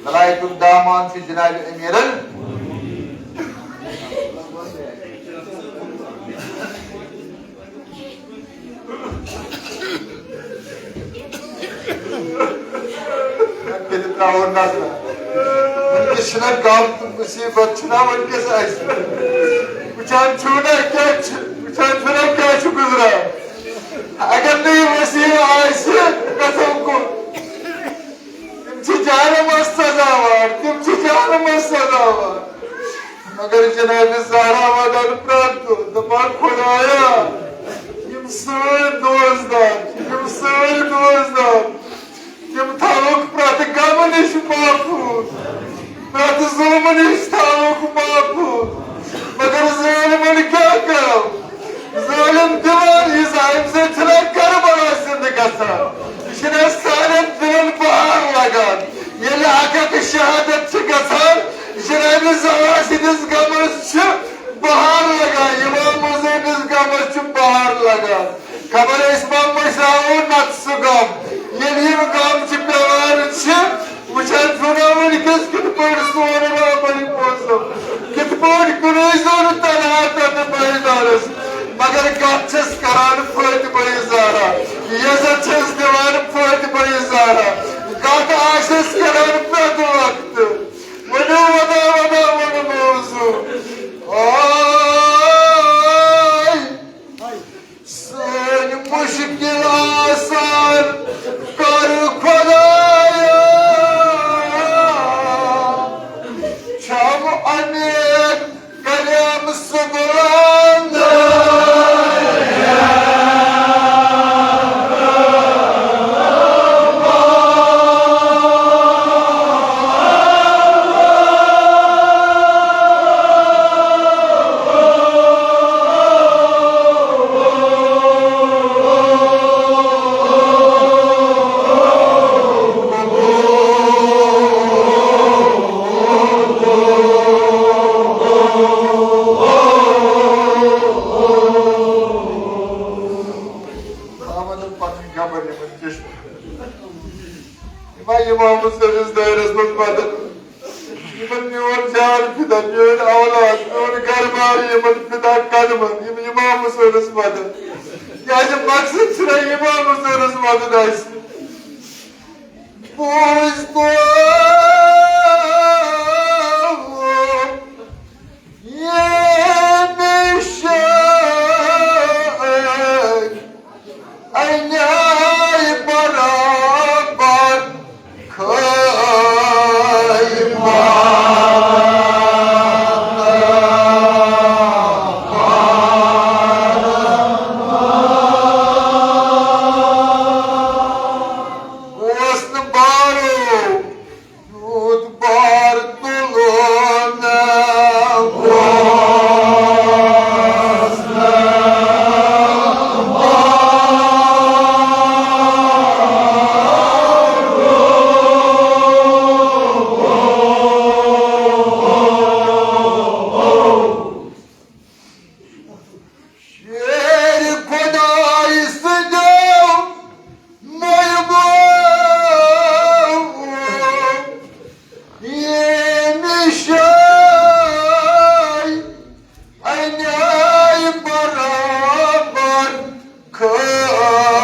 ولایتُک دامن چھُ جناب امیرن۔ تیٚلہِ ترٛاوو نظر۔ وٕنکیٚس چھِنہ غم تہٕ مُصیٖبت چھِنہ وٕنکیٚس اَسہِ۔ وٕچھان چھِو نہ کیٛاہ چھِ، وٕچھان چھِو نہ کیٛاہ چھُ گُزران۔ اگر نہٕ یہِ وسیٖلہٕ آسہِ، قسم کُن، تِم چھِ جہنمس سزاوار، تِم چھِ جہنمس سزاوار۔ مگر جناب زہرا ودان پرٛٮ۪تھ دۄہ، دپان، خدایا، یِم سٲنۍ دوستدار، یِم سٲنۍ دوستدار، تِم تھاوُکھ پرٛٮ۪تھ غمہٕ نِش محفوٗظ، پرٛٮ۪تھ ظُلمہٕ نِش تھاوُکھ محفوٗظ۔ مگر ظٲلمن کیٛاہ کرو؟ ظٲلم دِوان یہِ زِ اَمہِ سۭتۍ چھِنہ کربلا زِندٕ گژھان۔ یہِ چھِنہ سانٮ۪ن دِلن بہار لگان۔ ییٚلہِ اکھ اکھ شہادت چھِ گژھان، جناب زہرا سٕنٛدِس غمس چھِ بہار لگان، امام حسینس غمس چھِ بہار لگان۔ خبر أسۍ ما مٔشراوو نتہٕ سُہ غم۔ ییٚلہِ یِم غم چھِ پٮ۪وان چھِ، وٕچھان چھُو نا وٕنکیٚس کِتھ پٲٹھۍ سون رابر موسم، کِتھ پٲٹھۍ کُنُے زوٚن تنہا تتھ میدانس۔ مگر کتھ چھس کران فاطمہ زہرا، عزت چھس دِوان فاطمہ زہرا، کتھ آسٮ۪س کران پرٛٮ۪تھ وقتہٕ۔ ؤنِو ودا ودا وَنہٕ موضوع۔ آے سٲنۍ مُشکِل آسان کر خۄدایا، چھَم اُمید کلام سُہ بُلند۔ تھاوان پنٕنۍ خبر یِمن چشمن۔ یِم آیہِ امام حسینس دٲیرس منٛز مدد۔ یِمن میون جان فدا، میٲنۍ اولاد، میون گرٕ بار یِمن فدا قدمن، یِم امام حسینس مدد۔ کیازِ مقصد چھُنہ امام حسینس مدد آسہِ۔ بوٗزتو ییٚمہِ شٲعر اَنیٛاے برابر خٲیبان۔ اوس نہٕ بارو یوٗت بار تُلُن اوس۔ شیرِ خۄداے سٕنٛدیو محبوب ییٚمہِ جایہِ اَنیٛاے برابر خٲیبان۔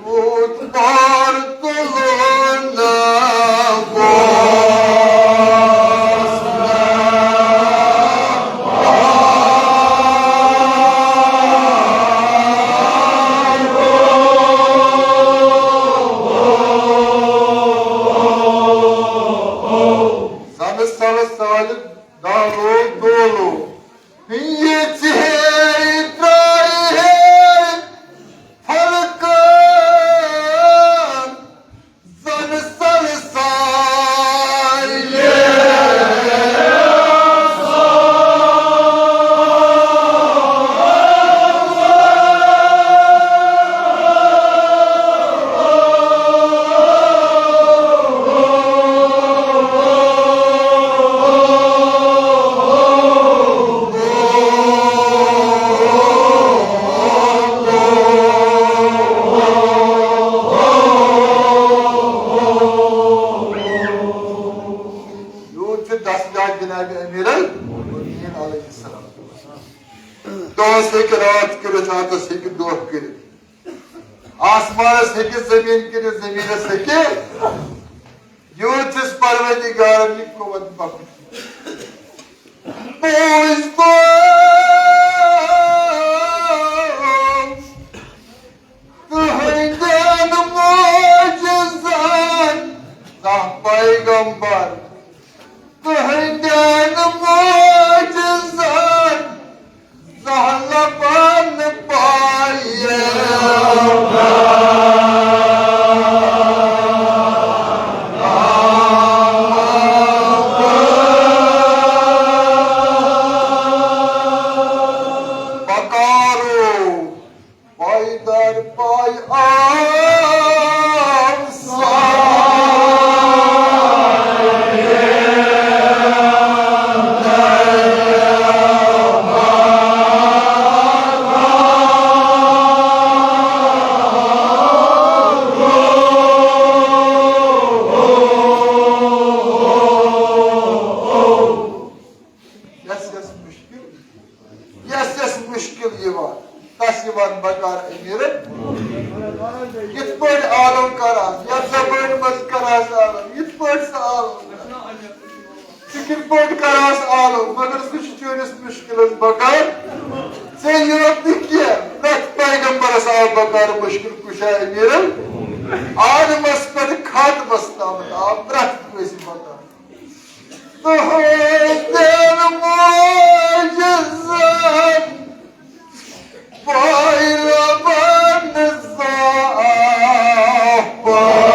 یوٗت بار تُلُن گوٚژھ نہٕ۔ زَنہٕ سَرٕ سالہِ دالو دولو۔ یہِ ژِہے ترٛایہِ ہے پھلکان زَن سَرٕ سالہِ۔ المؤمنین علیہ السلام۔ دۄہس ہیٚکہِ راتھ کٔرِتھ، راتس ہیٚکہِ دۄہ کٔرِتھ، آسمانس ہیٚکہِ زٔمیٖن کٔرِتھ، زٔمیٖنس ہیٚکہِ، یوٗت چھُس پروردگارن یہِ قوت بخشمُت۔ بوٗزۍ تو تُہٕنٛدٮ۪ن معجزن، زانٛہہ پیغمبر، تُہٕنٛدٮ۪ن معجزن، زانٛہہ لبن پایہِ۔ بکارو پایدار پای آو سایہ۔ یس یس مشکل، یس یس مشکل یوان، تس یوان بکار امیر۔ یتھ پٲٹھۍ عالم کران، یتھ زبٲنۍ منٛز کران عالم، یتھ پٲٹھۍ سُہ عالم کران۔ ژٕ کِتھ پٲٹھۍ کران عالم، مگر سُہ چھُ چٲنِس مشکلس بکار۔ ژےٚ یوت نہٕ کینٛہہ، پرٛٮ۪تھ پیغمبرس آو بکار مشکل کشا امیر۔ آدمس پٮ۪ٹھ خاتمس تامتھ آو پرٛٮ۪تھ کٲنٛسہِ بکار۔ تُہٕنٛدٮ۪ن معجزن پایہِ لبن زانٛہہ پایہِ۔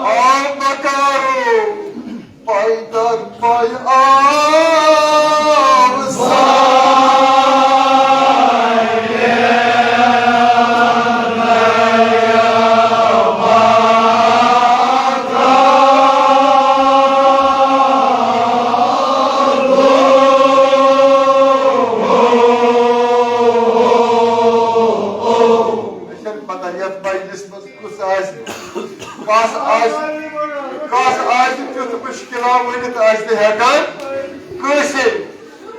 آ بکارو، پایدار پای آو سایہ۔ مےٚ چھَنہٕ پتہ یَتھ مجلِس منٛز کُس آسہِ، کس آسہِ، کس آسہِ تیُتھ مشکلہ ؤنِتھ آسہِ نہٕ ہٮ۪کان کٲنٛسے۔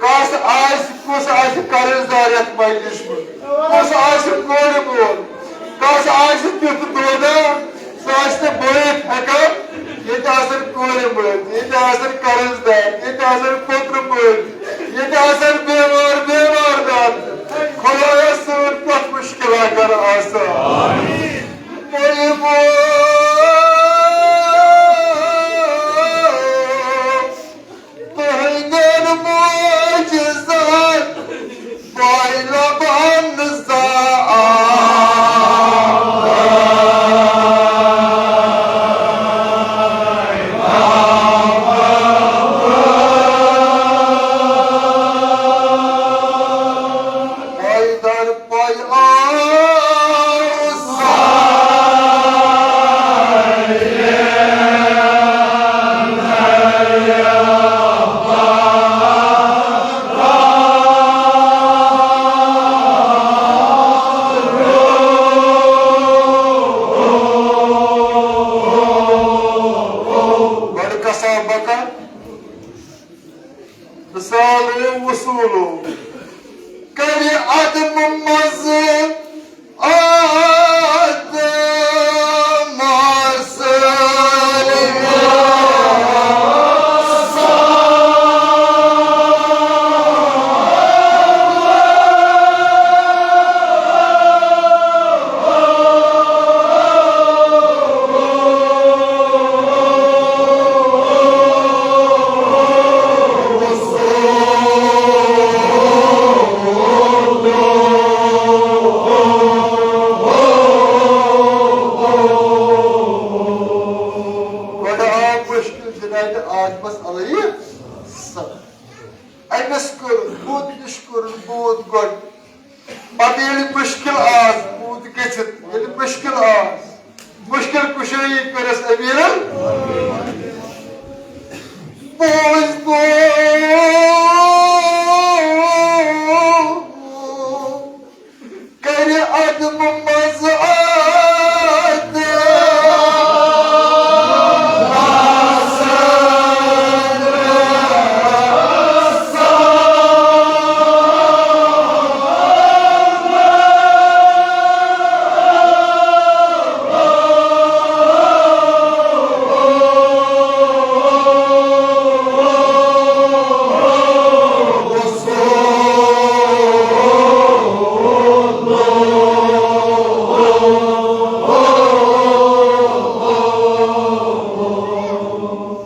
کس آسہِ، کُس آسہِ قرض دار یتھ مجلس منٛز، کُس آسہِ کورِ مول، کس آسہِ تیُتھ دودا، سُہ آسہِ نہٕ بٲیِتھ ہٮ۪کان۔ ییٚتہِ آسن کورِ مٲلۍ، ییٚتہِ آسن قرض دار، ییٚتہِ آسن پوٚترٕ مٲلۍ، ییٚتہِ آسن بیمار، بیمار دار۔ خدایا، سٲنۍ پتھ مشکلہ کر آسان۔ تُہٕنٛدٮ۪ن معجزن پایہِ لبن زانٛہہ۔ پایدار پای آو سایہ۔ گۄڈٕ کسا بکر مثالو وصولو کرِ عدم منٛز آدم سٲلِم۔ گۄڈٕ آو مُشکِل جنابِ آدمس علیہ السلام۔ أمِس کوٚر، بُتھ نِش کوٚرُن بُتھ گۄڈٕ۔ پتہٕ ییٚلہِ مُشکِل آس، بُتھ گٔژھِتھ، ییٚلہِ مُشکِل آس، مُشکِل کُشٲیی کٔرٕس أمیٖرن۔ بوز، بوز، کرِ منٛز آد۔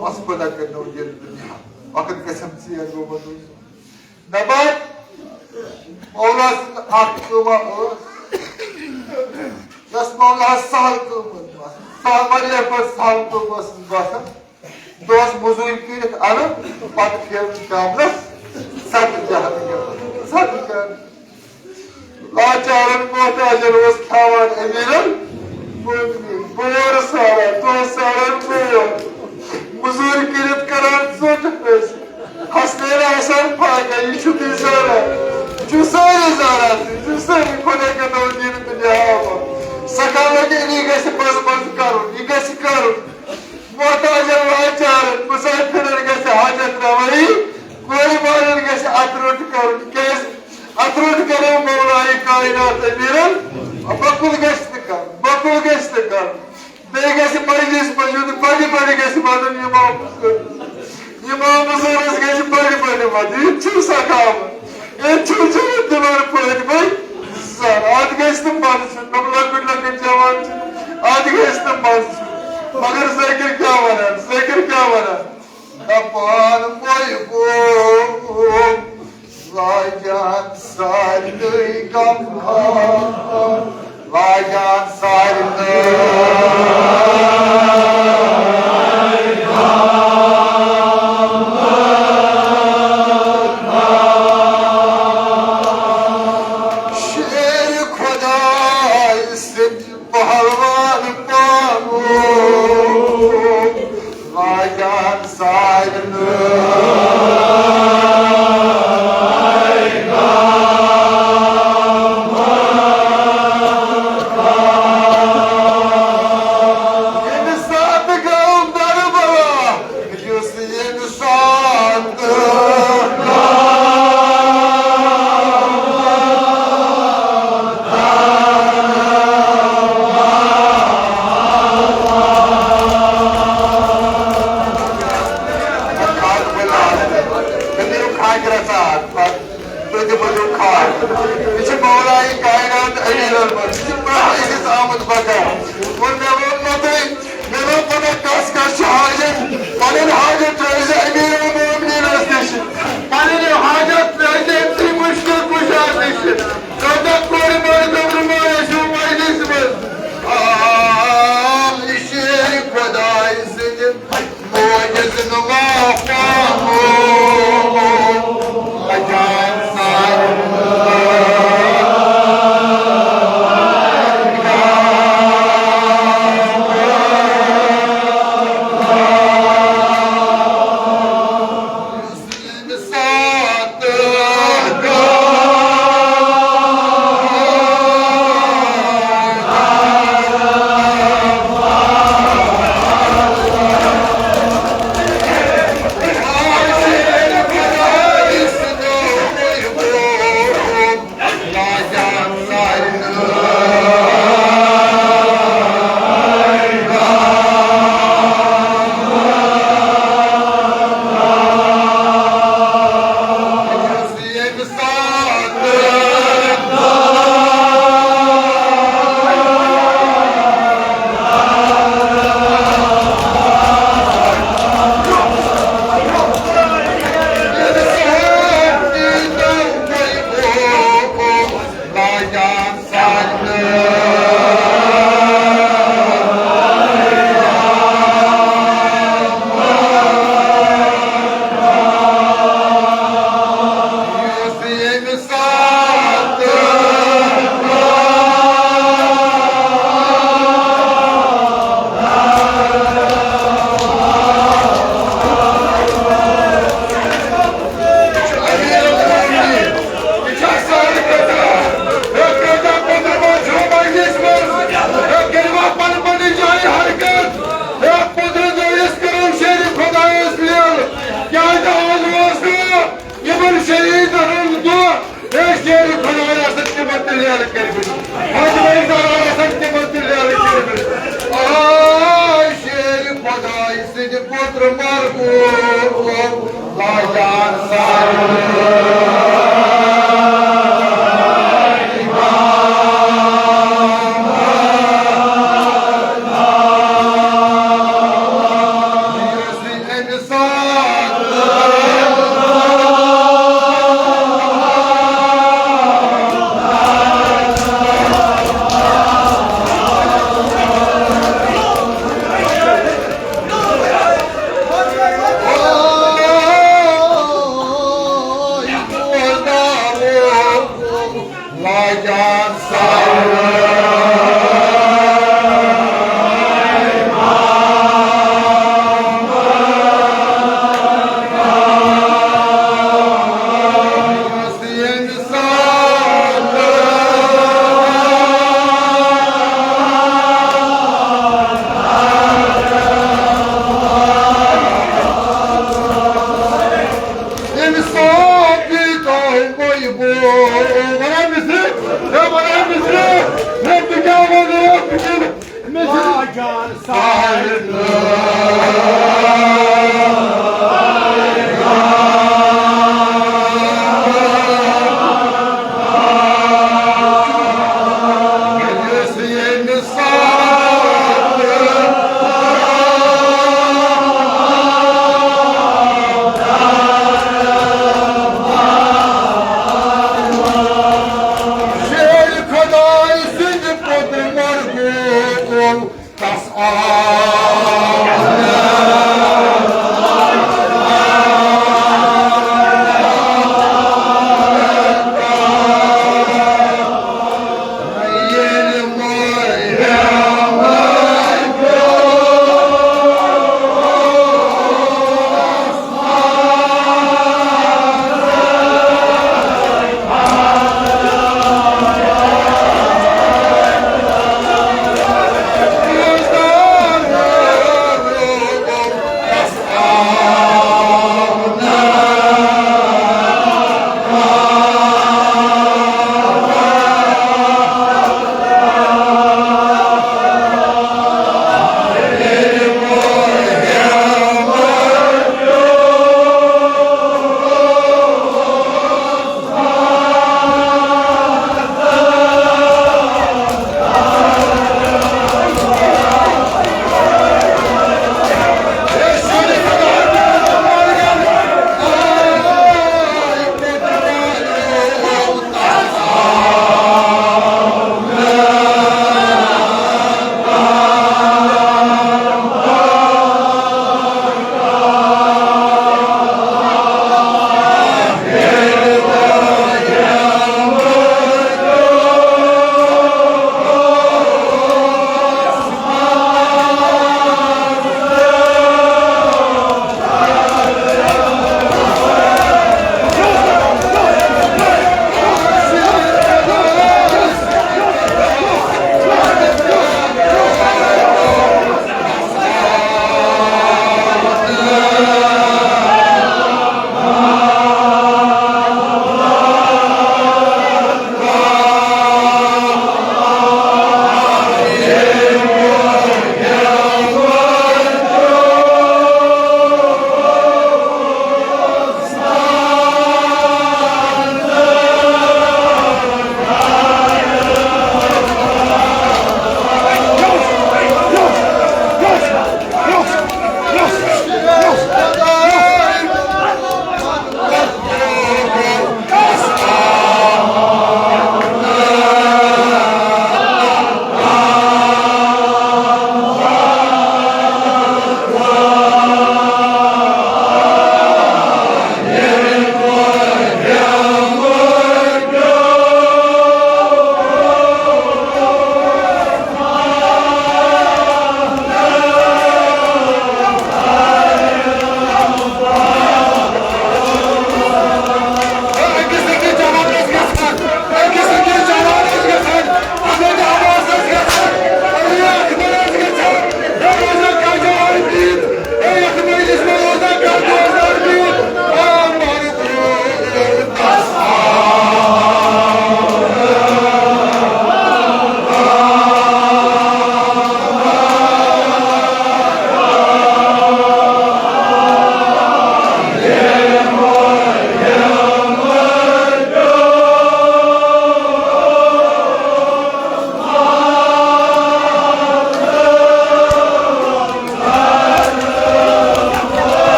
بس بہٕ نہ کَرنو یہِ دُنیا۔ وقت گژھم ژیر گوٚمُت اوس۔ دَپان، مولا سٕنٛز اَکھ کٲمہ ٲس، یۄس مولاہَس سہل کٲم ٲس باسان۔ سہل واریاہ کھۄتہٕ سہل کٲم ٲسٕس باسان۔ دۄہَس مٔزوٗرۍ کٔرِتھ اَنُن، پَتہٕ پھیرُن شامنَس ستہٕ جہان گٮ۪وُن۔ ستہٕ جہان۔ لاچارن محتاجن اوس کھیاوان امیرن۔ بور ساران، دۄہ ساران بور۔ مٔزوٗرۍ کٔرِتھ کران ژوٚٹ حٲصِل۔ حسنین آسان فاقہ، یہِ چھُو تُہۍ زانان۔ یہِ چھِو سٲری زانان، تُہۍ چھِو سٲری خۄداے کَتھ دِنہٕ تہٕ نِہاوان۔ سخاوت یعنی گژھِ منٛزٕ منٛزٕ کرُن، یہِ گژھِ کرُن۔ محتاجن لاچارن، مسافرن گژھِ حاجت روائی، کورِ مالن گژھِ اَتھٕ روٚٹ کرُن۔ کیازِ؟ اَتھٕ روٚٹ کرو مولائے کائنات امیرن، بۄکُل گژھِ نہٕ کرُن، بۄکُل گژھِ نہٕ کرُن۔ بیٚیہِ گژھِ مجلس منٛز یُن، بڑِ بڑِ گژھِ ونُن امام حسین۔ امام حسینس گژھِ بڑِ بڑِ ونُن، یہِ تہِ چھُ سخاوت۔ ہے، چھُ جنت دِوان پٲٹھۍ وۄنۍ زن۔ اتھ گژھِ نہٕ منٛدچھُن، تِم لۄکٕٹۍ لۄکٕٹۍ جوان چھِ، اتھ گژھِ نہٕ منٛدچھُن۔ مگر ذٲکِر کیٛاہ ونان، ذٲکِر کیٛاہ ونان؟ دپان وۄنۍ گوٚو لاجان سارنٕے غم خار۔ لاجان سارنٕے۔ شیر خداے سٕنٛدۍ پہلوان پانو۔ لاجان سارنٕے۔ ییٚمہِ ساتہٕ گوٚو کربلا، یُس ییٚمہِ ساتہٕ۔ کھاج بلا، مےٚ دِیِو کھاجہِ رژھا اکھ، پتہٕ تُہۍ تہِ بٔرِو کھاج۔ یہِ چھِ مولایہِ کائنات امیٖرن منٛز، یہِ چھِ پرٛٮ۪تھ أکِس آمُت بکار۔ اور مےٚ ووٚن نہ تۄہہِ، مےٚ دوٚپ، پتہ کس کس چھِ حاجت، پنٕنۍ حاجت ترٲوزِ امیر المومنینس نِش۔ پنٕنۍ حاجت ترٲوزِ أمۍ سٕے مُشکل کُشادس نِش۔ کۭتیاہ کورِ مٲلۍ گٔبرٕ مٲلۍ ٲسِو مجلس منٛز۔ آ، یہِ شیر خداے سٕنٛدِ موجز نما پامو۔ اجان سارے۔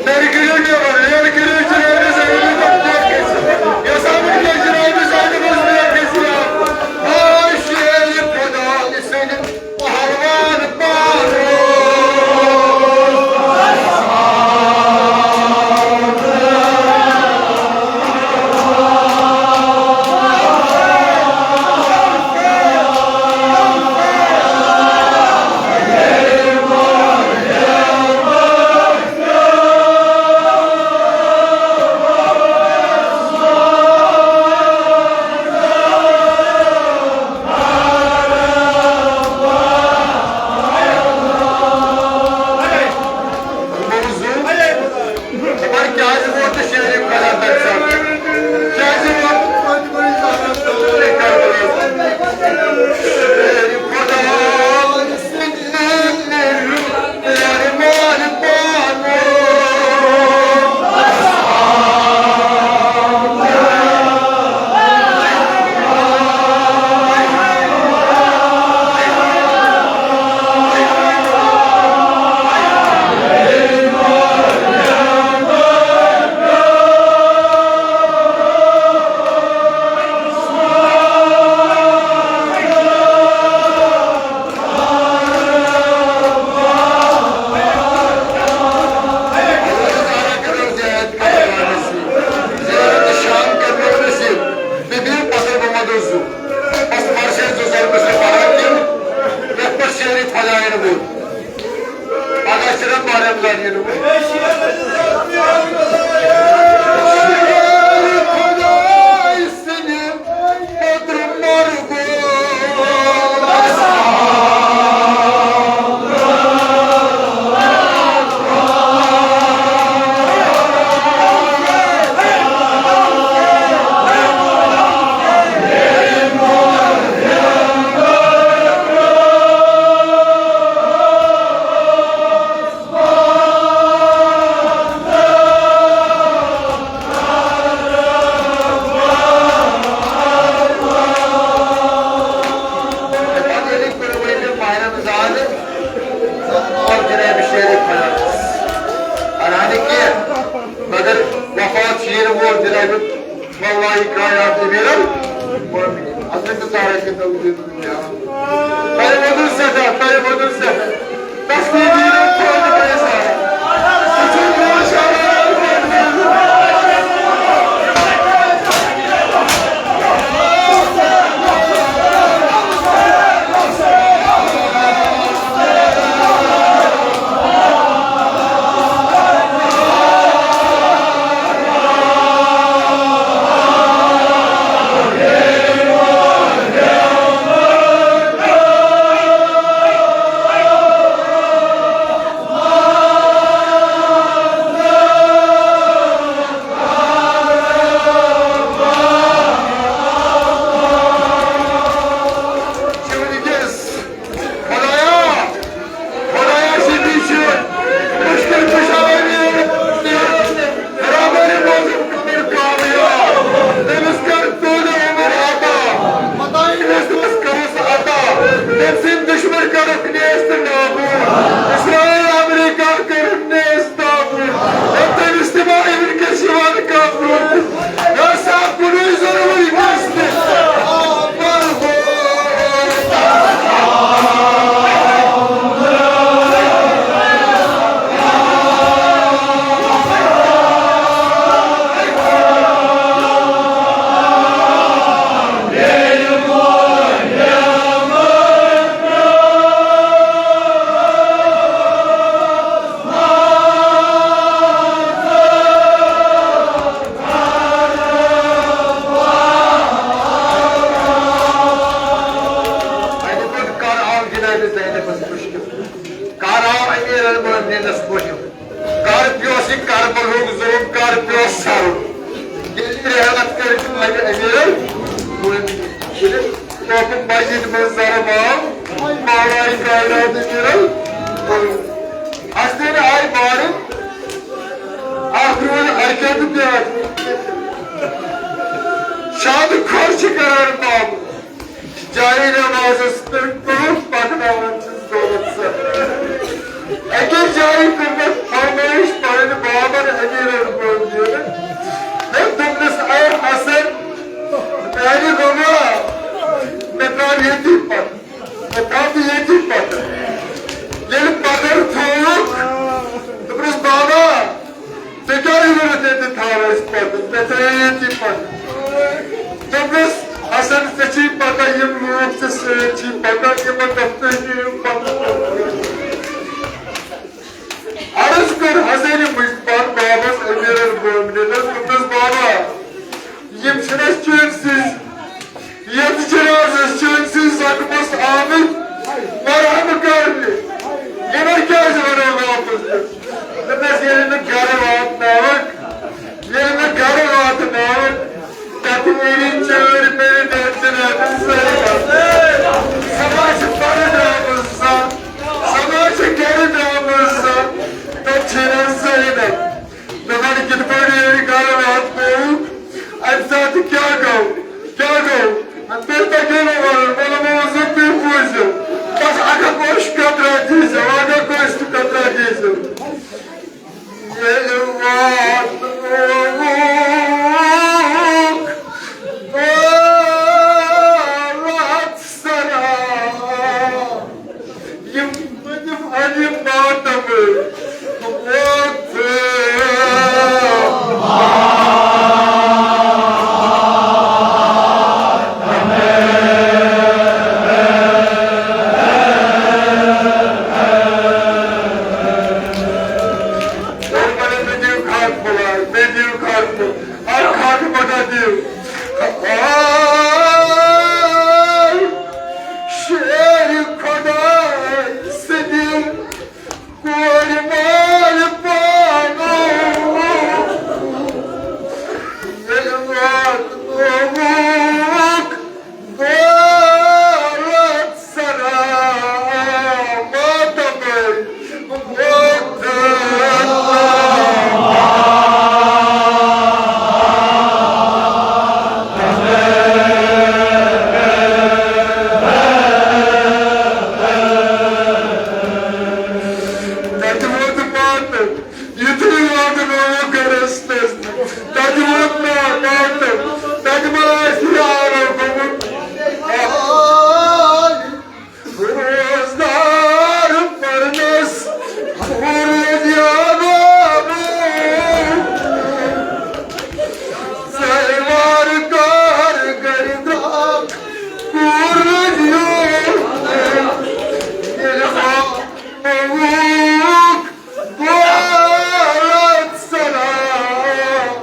لڑکہٕ نیٚبر، لڑکہٕ جنابِ زینبِ منٛز گژھِ۔ یۄس آمٕژ چھےٚ جنابِ زینبِ منٛز گژھِ۔ آ، شیرِ خۄدا سٕنٛدِ پہلوان پانو۔ دپان کیٛازِ ووت نہٕ شیرِ خۄدا تَمہِ ساتہٕ؟ کیٛازِ ووت؟ شیرِ خۄدا شام کرنو نصیب۔ بِبِیَن پَتہٕ بہٕ وَدو زُو۔ بَس پَرشے زُو زَن بہٕ چھُس پَران تِم، یَتھ پٮ۪ٹھ شیرِ خۄدایَن ووٚن۔ پَگاہ چھِ رَب مریم لَرِ یِنہٕ وٲلۍ۔ شیرِ خۄدایہِ سٕنٛدِ پٔترٕ مرگُک۔ پتہٕ ییٚلہِ کُنہِ ؤرۍ یہِ ماہِ رمضان اور جناب شیرِ خۄدا۔ حالانکہِ مگر وفات چھِ یِنہٕ وول جناب مولا کائنات امیرالمومنین حضرت زہرا کے دور میں۔ تۄہہِ ووٚنوٕ سٮ۪ٹھاہ، تۄہہِ ووٚنوٕ سٮ۪ٹھاہ۔ تسلیٖم دِیِو خۄدایَس۔ سُہ چھُ برونٛہہ شرارت۔ خدایا، خدایا، شفیع چھُ مُشکِل کُشا۔ برابر موجود کر کامیاب۔ تٔمِس کر طول عمر عطا۔ مدائن عزت کرس عطا۔ تٔمۍ سٕنٛدۍ دُشمن کرکھ نیست نابود۔ اسرائیل امریکہ کرکھ نیست نابود۔ تٔمِس تہِ ما وٕنکیٚس یِوان کانٛہہ برونٛہہ؟ یا صاحب، کُنُے ضروٗری گژھِ تہِ۔ اَتہِ پٮ۪ٹھ کر آو جناب زینبس مُشکِل؟ کر آو امیر المؤمنینس مُشکِل؟ کر پیوس یہِ کربلہُک ظُلُم، کر پیوس سَرُن؟ ییٚلہِ رحمت کٔرِتھ جناب امیر المؤمنین۔ توپہٕ مسجد منٛز ضرب آو، مولاے کائنات امیر المؤمنین۔ ہستن آیہِ بارن، اکھ روٗد اَکہِ تہٕ بیٛاکھ۔ شاد کھۄر چھِ کران باب۔ جاری نمازس پٮ۪ٹھ برٛونٛہہ پکناوان چھِس دولت سر۔ أکِس جایہِ کٔر مےٚ فرمٲیش پنٕنۍ بابن پَتہٕ، مےٚ ترٛٲیِو ییٚتی پَتہٕ۔ دوٚپمَس، حسن، ژےٚ چھِی پَتہ، یِم لوٗکھ ژےٚ سۭتۍ چھِی پَتہ، یِمَن دَفتَر یِیِو پَتہٕ۔ عرض کٔر حسنِ مجتبیٰ بابَس، أمیٖر المومنیٖنَس، دوٚپنَس، بابا، یِم چھِنہٕ اَسہِ چٲنۍ سٕنٛز، یِم چھِنہٕ آز اَسہِ چٲنۍ سٕنٛز زَٹہٕ پوٚژھ آمٕتۍ مرہم کرنہِ۔ یِمَن کیٛازِ وَنو واپس دیُن؟ دوٚپنَس، ییٚلہِ نہٕ گَرٕ واتناوَکھ، ییٚلہِ نہٕ گَرٕ واتناوَکھ، تَتہِ نیرِ چٲرۍ میرِ ڈیڈ جناب زینب۔ سۄ ما چھِ پَرٕ درٛامٕژ زانٛہہ، سۄ ما چھِ گَرِ درٛامٕژ زانٛہہ، تَتہِ چھِ یِوان زینب۔ مےٚ وَن، کِتھ پٲٹھۍ ییٚلہِ گَرٕ واتنٲوِو، اَمہِ ساتہٕ کیٛاہ گوٚو؟ کیٛاہ گوٚو؟ تیٚلہِ تۄہہِ کیٛاہ مےٚ وَنُن؟ مےٚ دوٚپ، وۄنۍ زَن تُہۍ بوٗزِو۔ بَس اَکھ اَکھ اوٚش قطرہ دیٖزیو، اَکھ اَکھ اوٚش تہٕ قطرہ دیٖزیو۔ ییٚلہِ واتنووُکھ دولت سرا، یِم، یِم علی ماتم وقت۔ مےٚ دِیِو خاکہٕ پھوٚلہ، مےٚ دِیِو خاکہٕ پھوٚلہ، اَکھ خاکہٕ پھوٚلہ دِیِو۔ آے شیرِ خۄداے سٕنٛدِ کورِ مالہِ پانو ییٚلہِ واتنووُکھ دولت سرا ماتمے وقت۔ تَتہِ ووت ماتم، یُتھُے واتنووُکھ گَرَس منٛز، تَتہِ ووت ماتم، تَتہِ ما آسہِ یارو گوٚمُت۔ روزدار پرنس پوٗرٕ یارو۔ سیوار کار گرِ درٛاو کوٗر یور۔ ییٚلہِ آوُکھ دولت سلام۔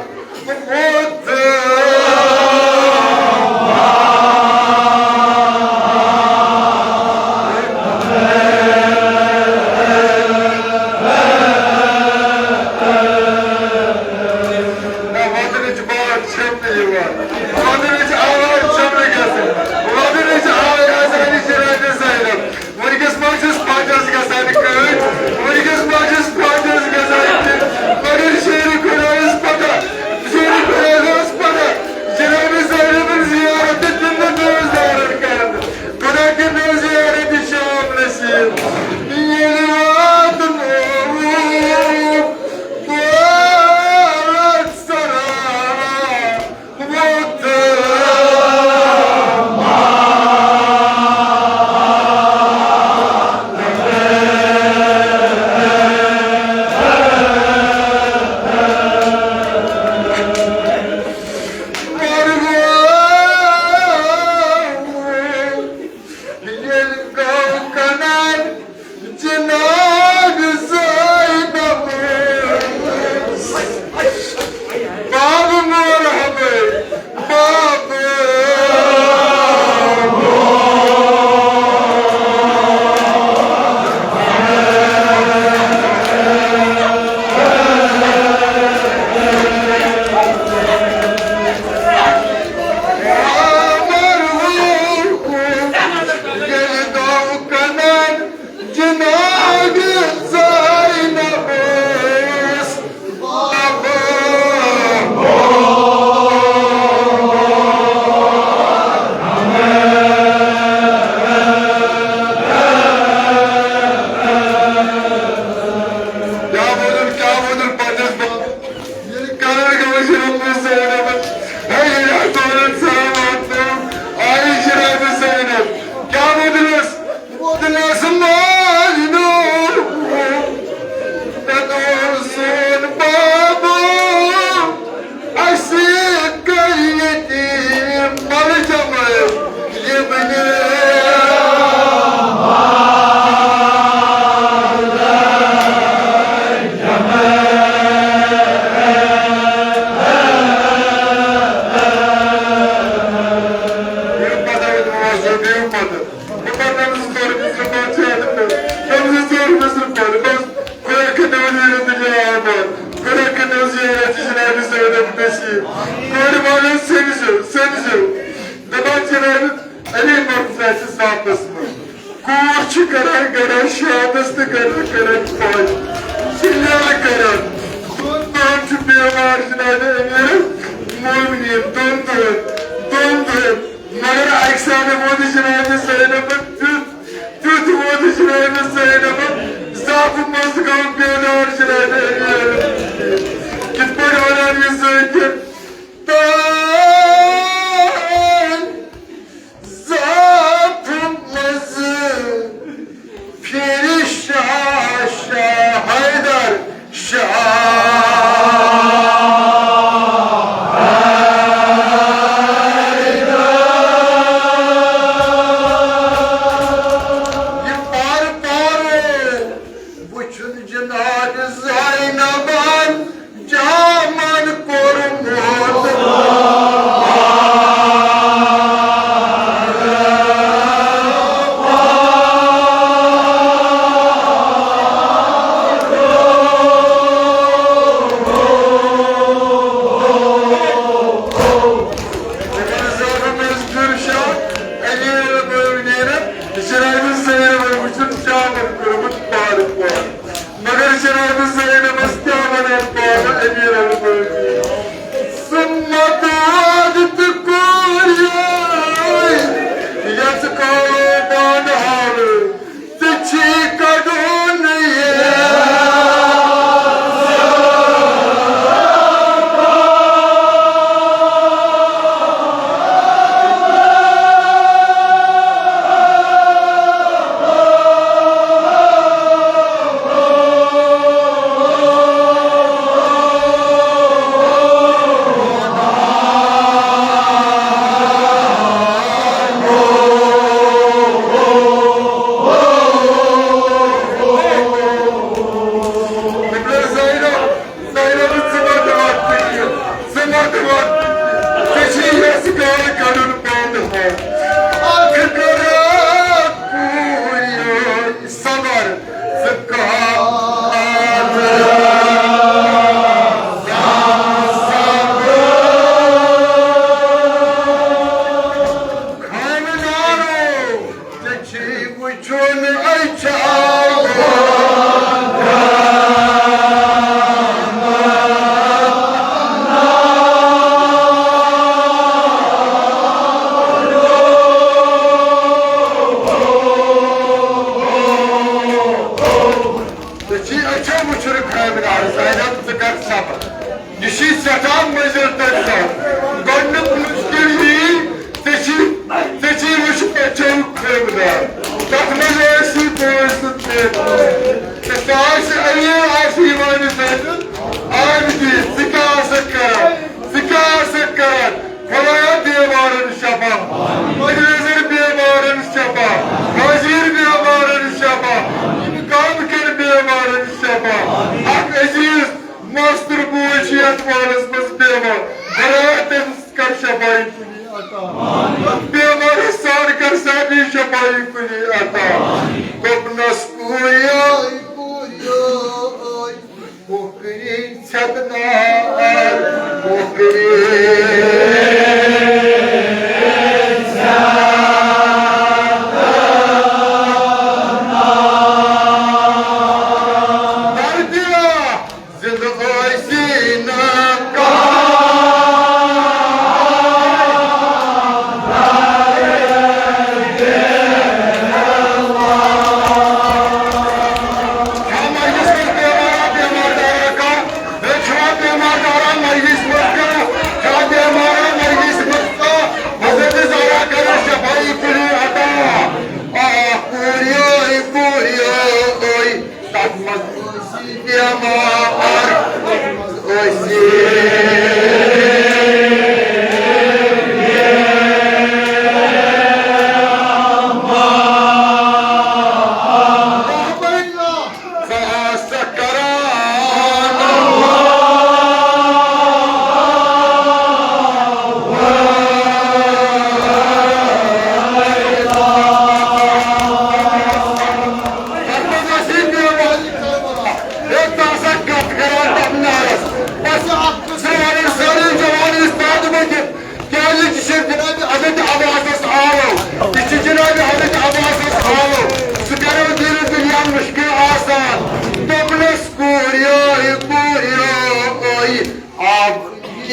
کورِ والٮ۪و سٔنزیو، سٔنزیو۔ دپان جناب علی مرتضیٰ چھِ زاپس منٛز۔ کوٗر چھِ کران گرا شادس تہٕ گرا کران پاش۔ سُہ نیرٕ کران۔ دۄن دۄہن چھُ بیمار جناب امیر المومنین، دۄن دۄہن، دۄن دۄہن۔ مگر اکہِ ساتہٕ ووت جناب زینبن تیُتھ، تیُتھ ووت جناب زینبن، زاپہٕ منٛز گوٚو بیدار جناب امیر المومنین۔ کِتھ پٲٹھۍ ونان یہِ ذٲکِر؟ تان زاپہٕ منٛز پھِرِ شاہ، شاہ حیدر، شاہ حیدر۔ یہِ پارٕ پارٕ وُچھُن جناب زینبن جامن کوٚرمُت۔ جناب زینب وٕچھُن جامن کوٚرمُت پارٕ پارٕ۔ مگر جناب زینبس کیٛاہ ونان پانہٕ امیر المومنین؟ سُہ مدد تہٕ کوریو یژھ کالو بانہال ژےٚ چھی کڑُن یہِ۔ زینب، زینب، ژٕ مہ دِوان فِکرِ، ژٕ مہ دِوان فِکرِ۔ ژےٚ چھُے یَس گاوِ کَڑُن پانہٕ ہا۔ اَکھ کَرا کوٗر یوٚے صبر، ژٕ کَر صبر۔ خانٛدارو، ژےٚ چھُے وُچھُن أچھو۔ ژےٚ چھُے أچھو وُچھُن خانٛدار، زینب، ژٕ کر صبر۔ یہِ چھُے سٮ۪ٹھاہ مُضِر تۄہہِ سۭتۍ۔ گۄڈٕنیُک مُشکِل یی، ژےٚ چھی، ژےٚ چھی وٕچھُن أچھو خٲمدار۔ تَتھ منٛز ٲسی بوے سُنٛد پیٹ۔ تہٕ سُہ آسہِ علی آسہِ یِوان زٲنِتھ۔ آمدی، ژٕ کیٛاہ آسَکھ کران؟ ژٕ کیٛاہ آسَکھ کران؟ خۄدایا، بیمارَن شفا۔ مٔنٛزۍ بیمارَن شفا۔ حٲضِر بیمارَن شفا۔ یِم کامہِ کٮ۪ن بیمارَن شفا۔ اَکھ عزیٖز ماستُر بوے چھُ یتھ محلس منٛز بیمار۔ خۄدایا، تٔمِس کر شفائی کُلی عطا۔ بیمارس سان کر سا بیٚیہِ شفائی کُلی عطا۔ دوٚپنس، کوریو، کوریو، کوکری ژھٮ۪تنار، کوکری ژھٮ۪تنار۔ دردیا زندٕ ٲسی نہٕ کانٛہہ۔ چھا مجلس منٛز بیمارا، بیمار دارا کانٛہہ؟ ہے، چھا بیمار دارا مجلس منٛز کانٛہہ؟ چھا بیمارا مجلس منٛز کانٛہہ؟ حضرت زہرا کرن شفائی کُلی عطا۔ آ، کوریو، کوریو، تَتھ منٛز ٲسی بیمار، تَتھ منٛز ٲسی بیمار۔ ژٕ آسکھ کران۔ تَتھ منٛز ٲسی بیمار۔ ہے، ژٕ آسکھ کتھ کران تتھ نارس۔ بس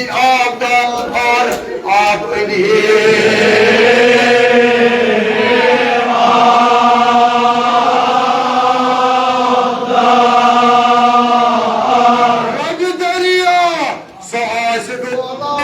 آب دار، آب أنۍ ہے۔ رگ دریا، سُہ آسہِ دُعا۔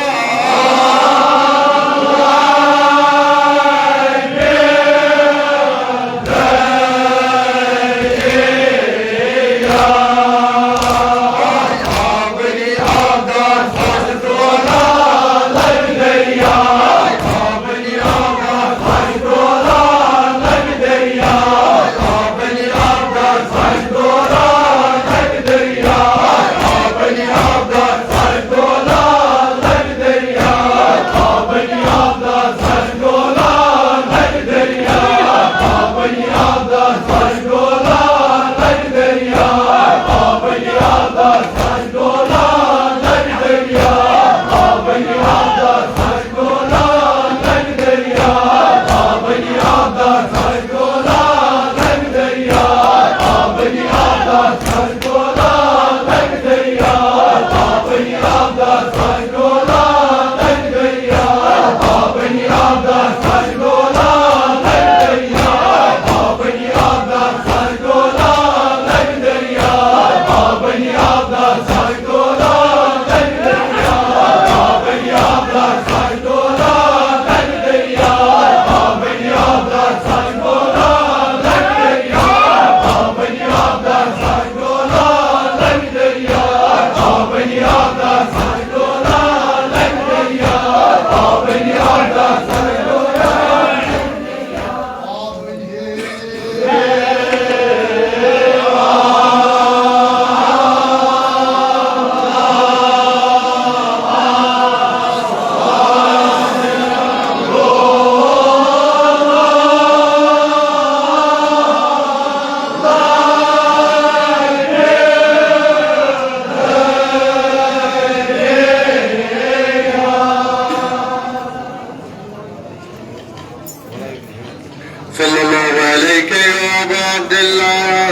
صلى الله عليك يا أبا عبد الله،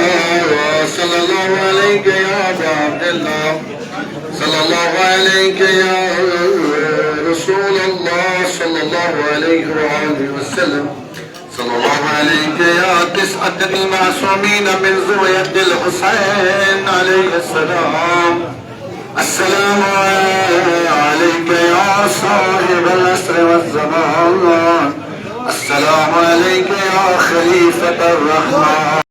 صلى الله عليك يا أبا عبد الله، صلى الله عليك يا رسول الله، صلى الله عليه وآله وسلم، صلى الله عليك يا تسعة المعصومين من ذرية الحسين عليه السلام. السلام عليك يا صاحب العصر والزمان. السلام عليك يا خليفة الرحمن.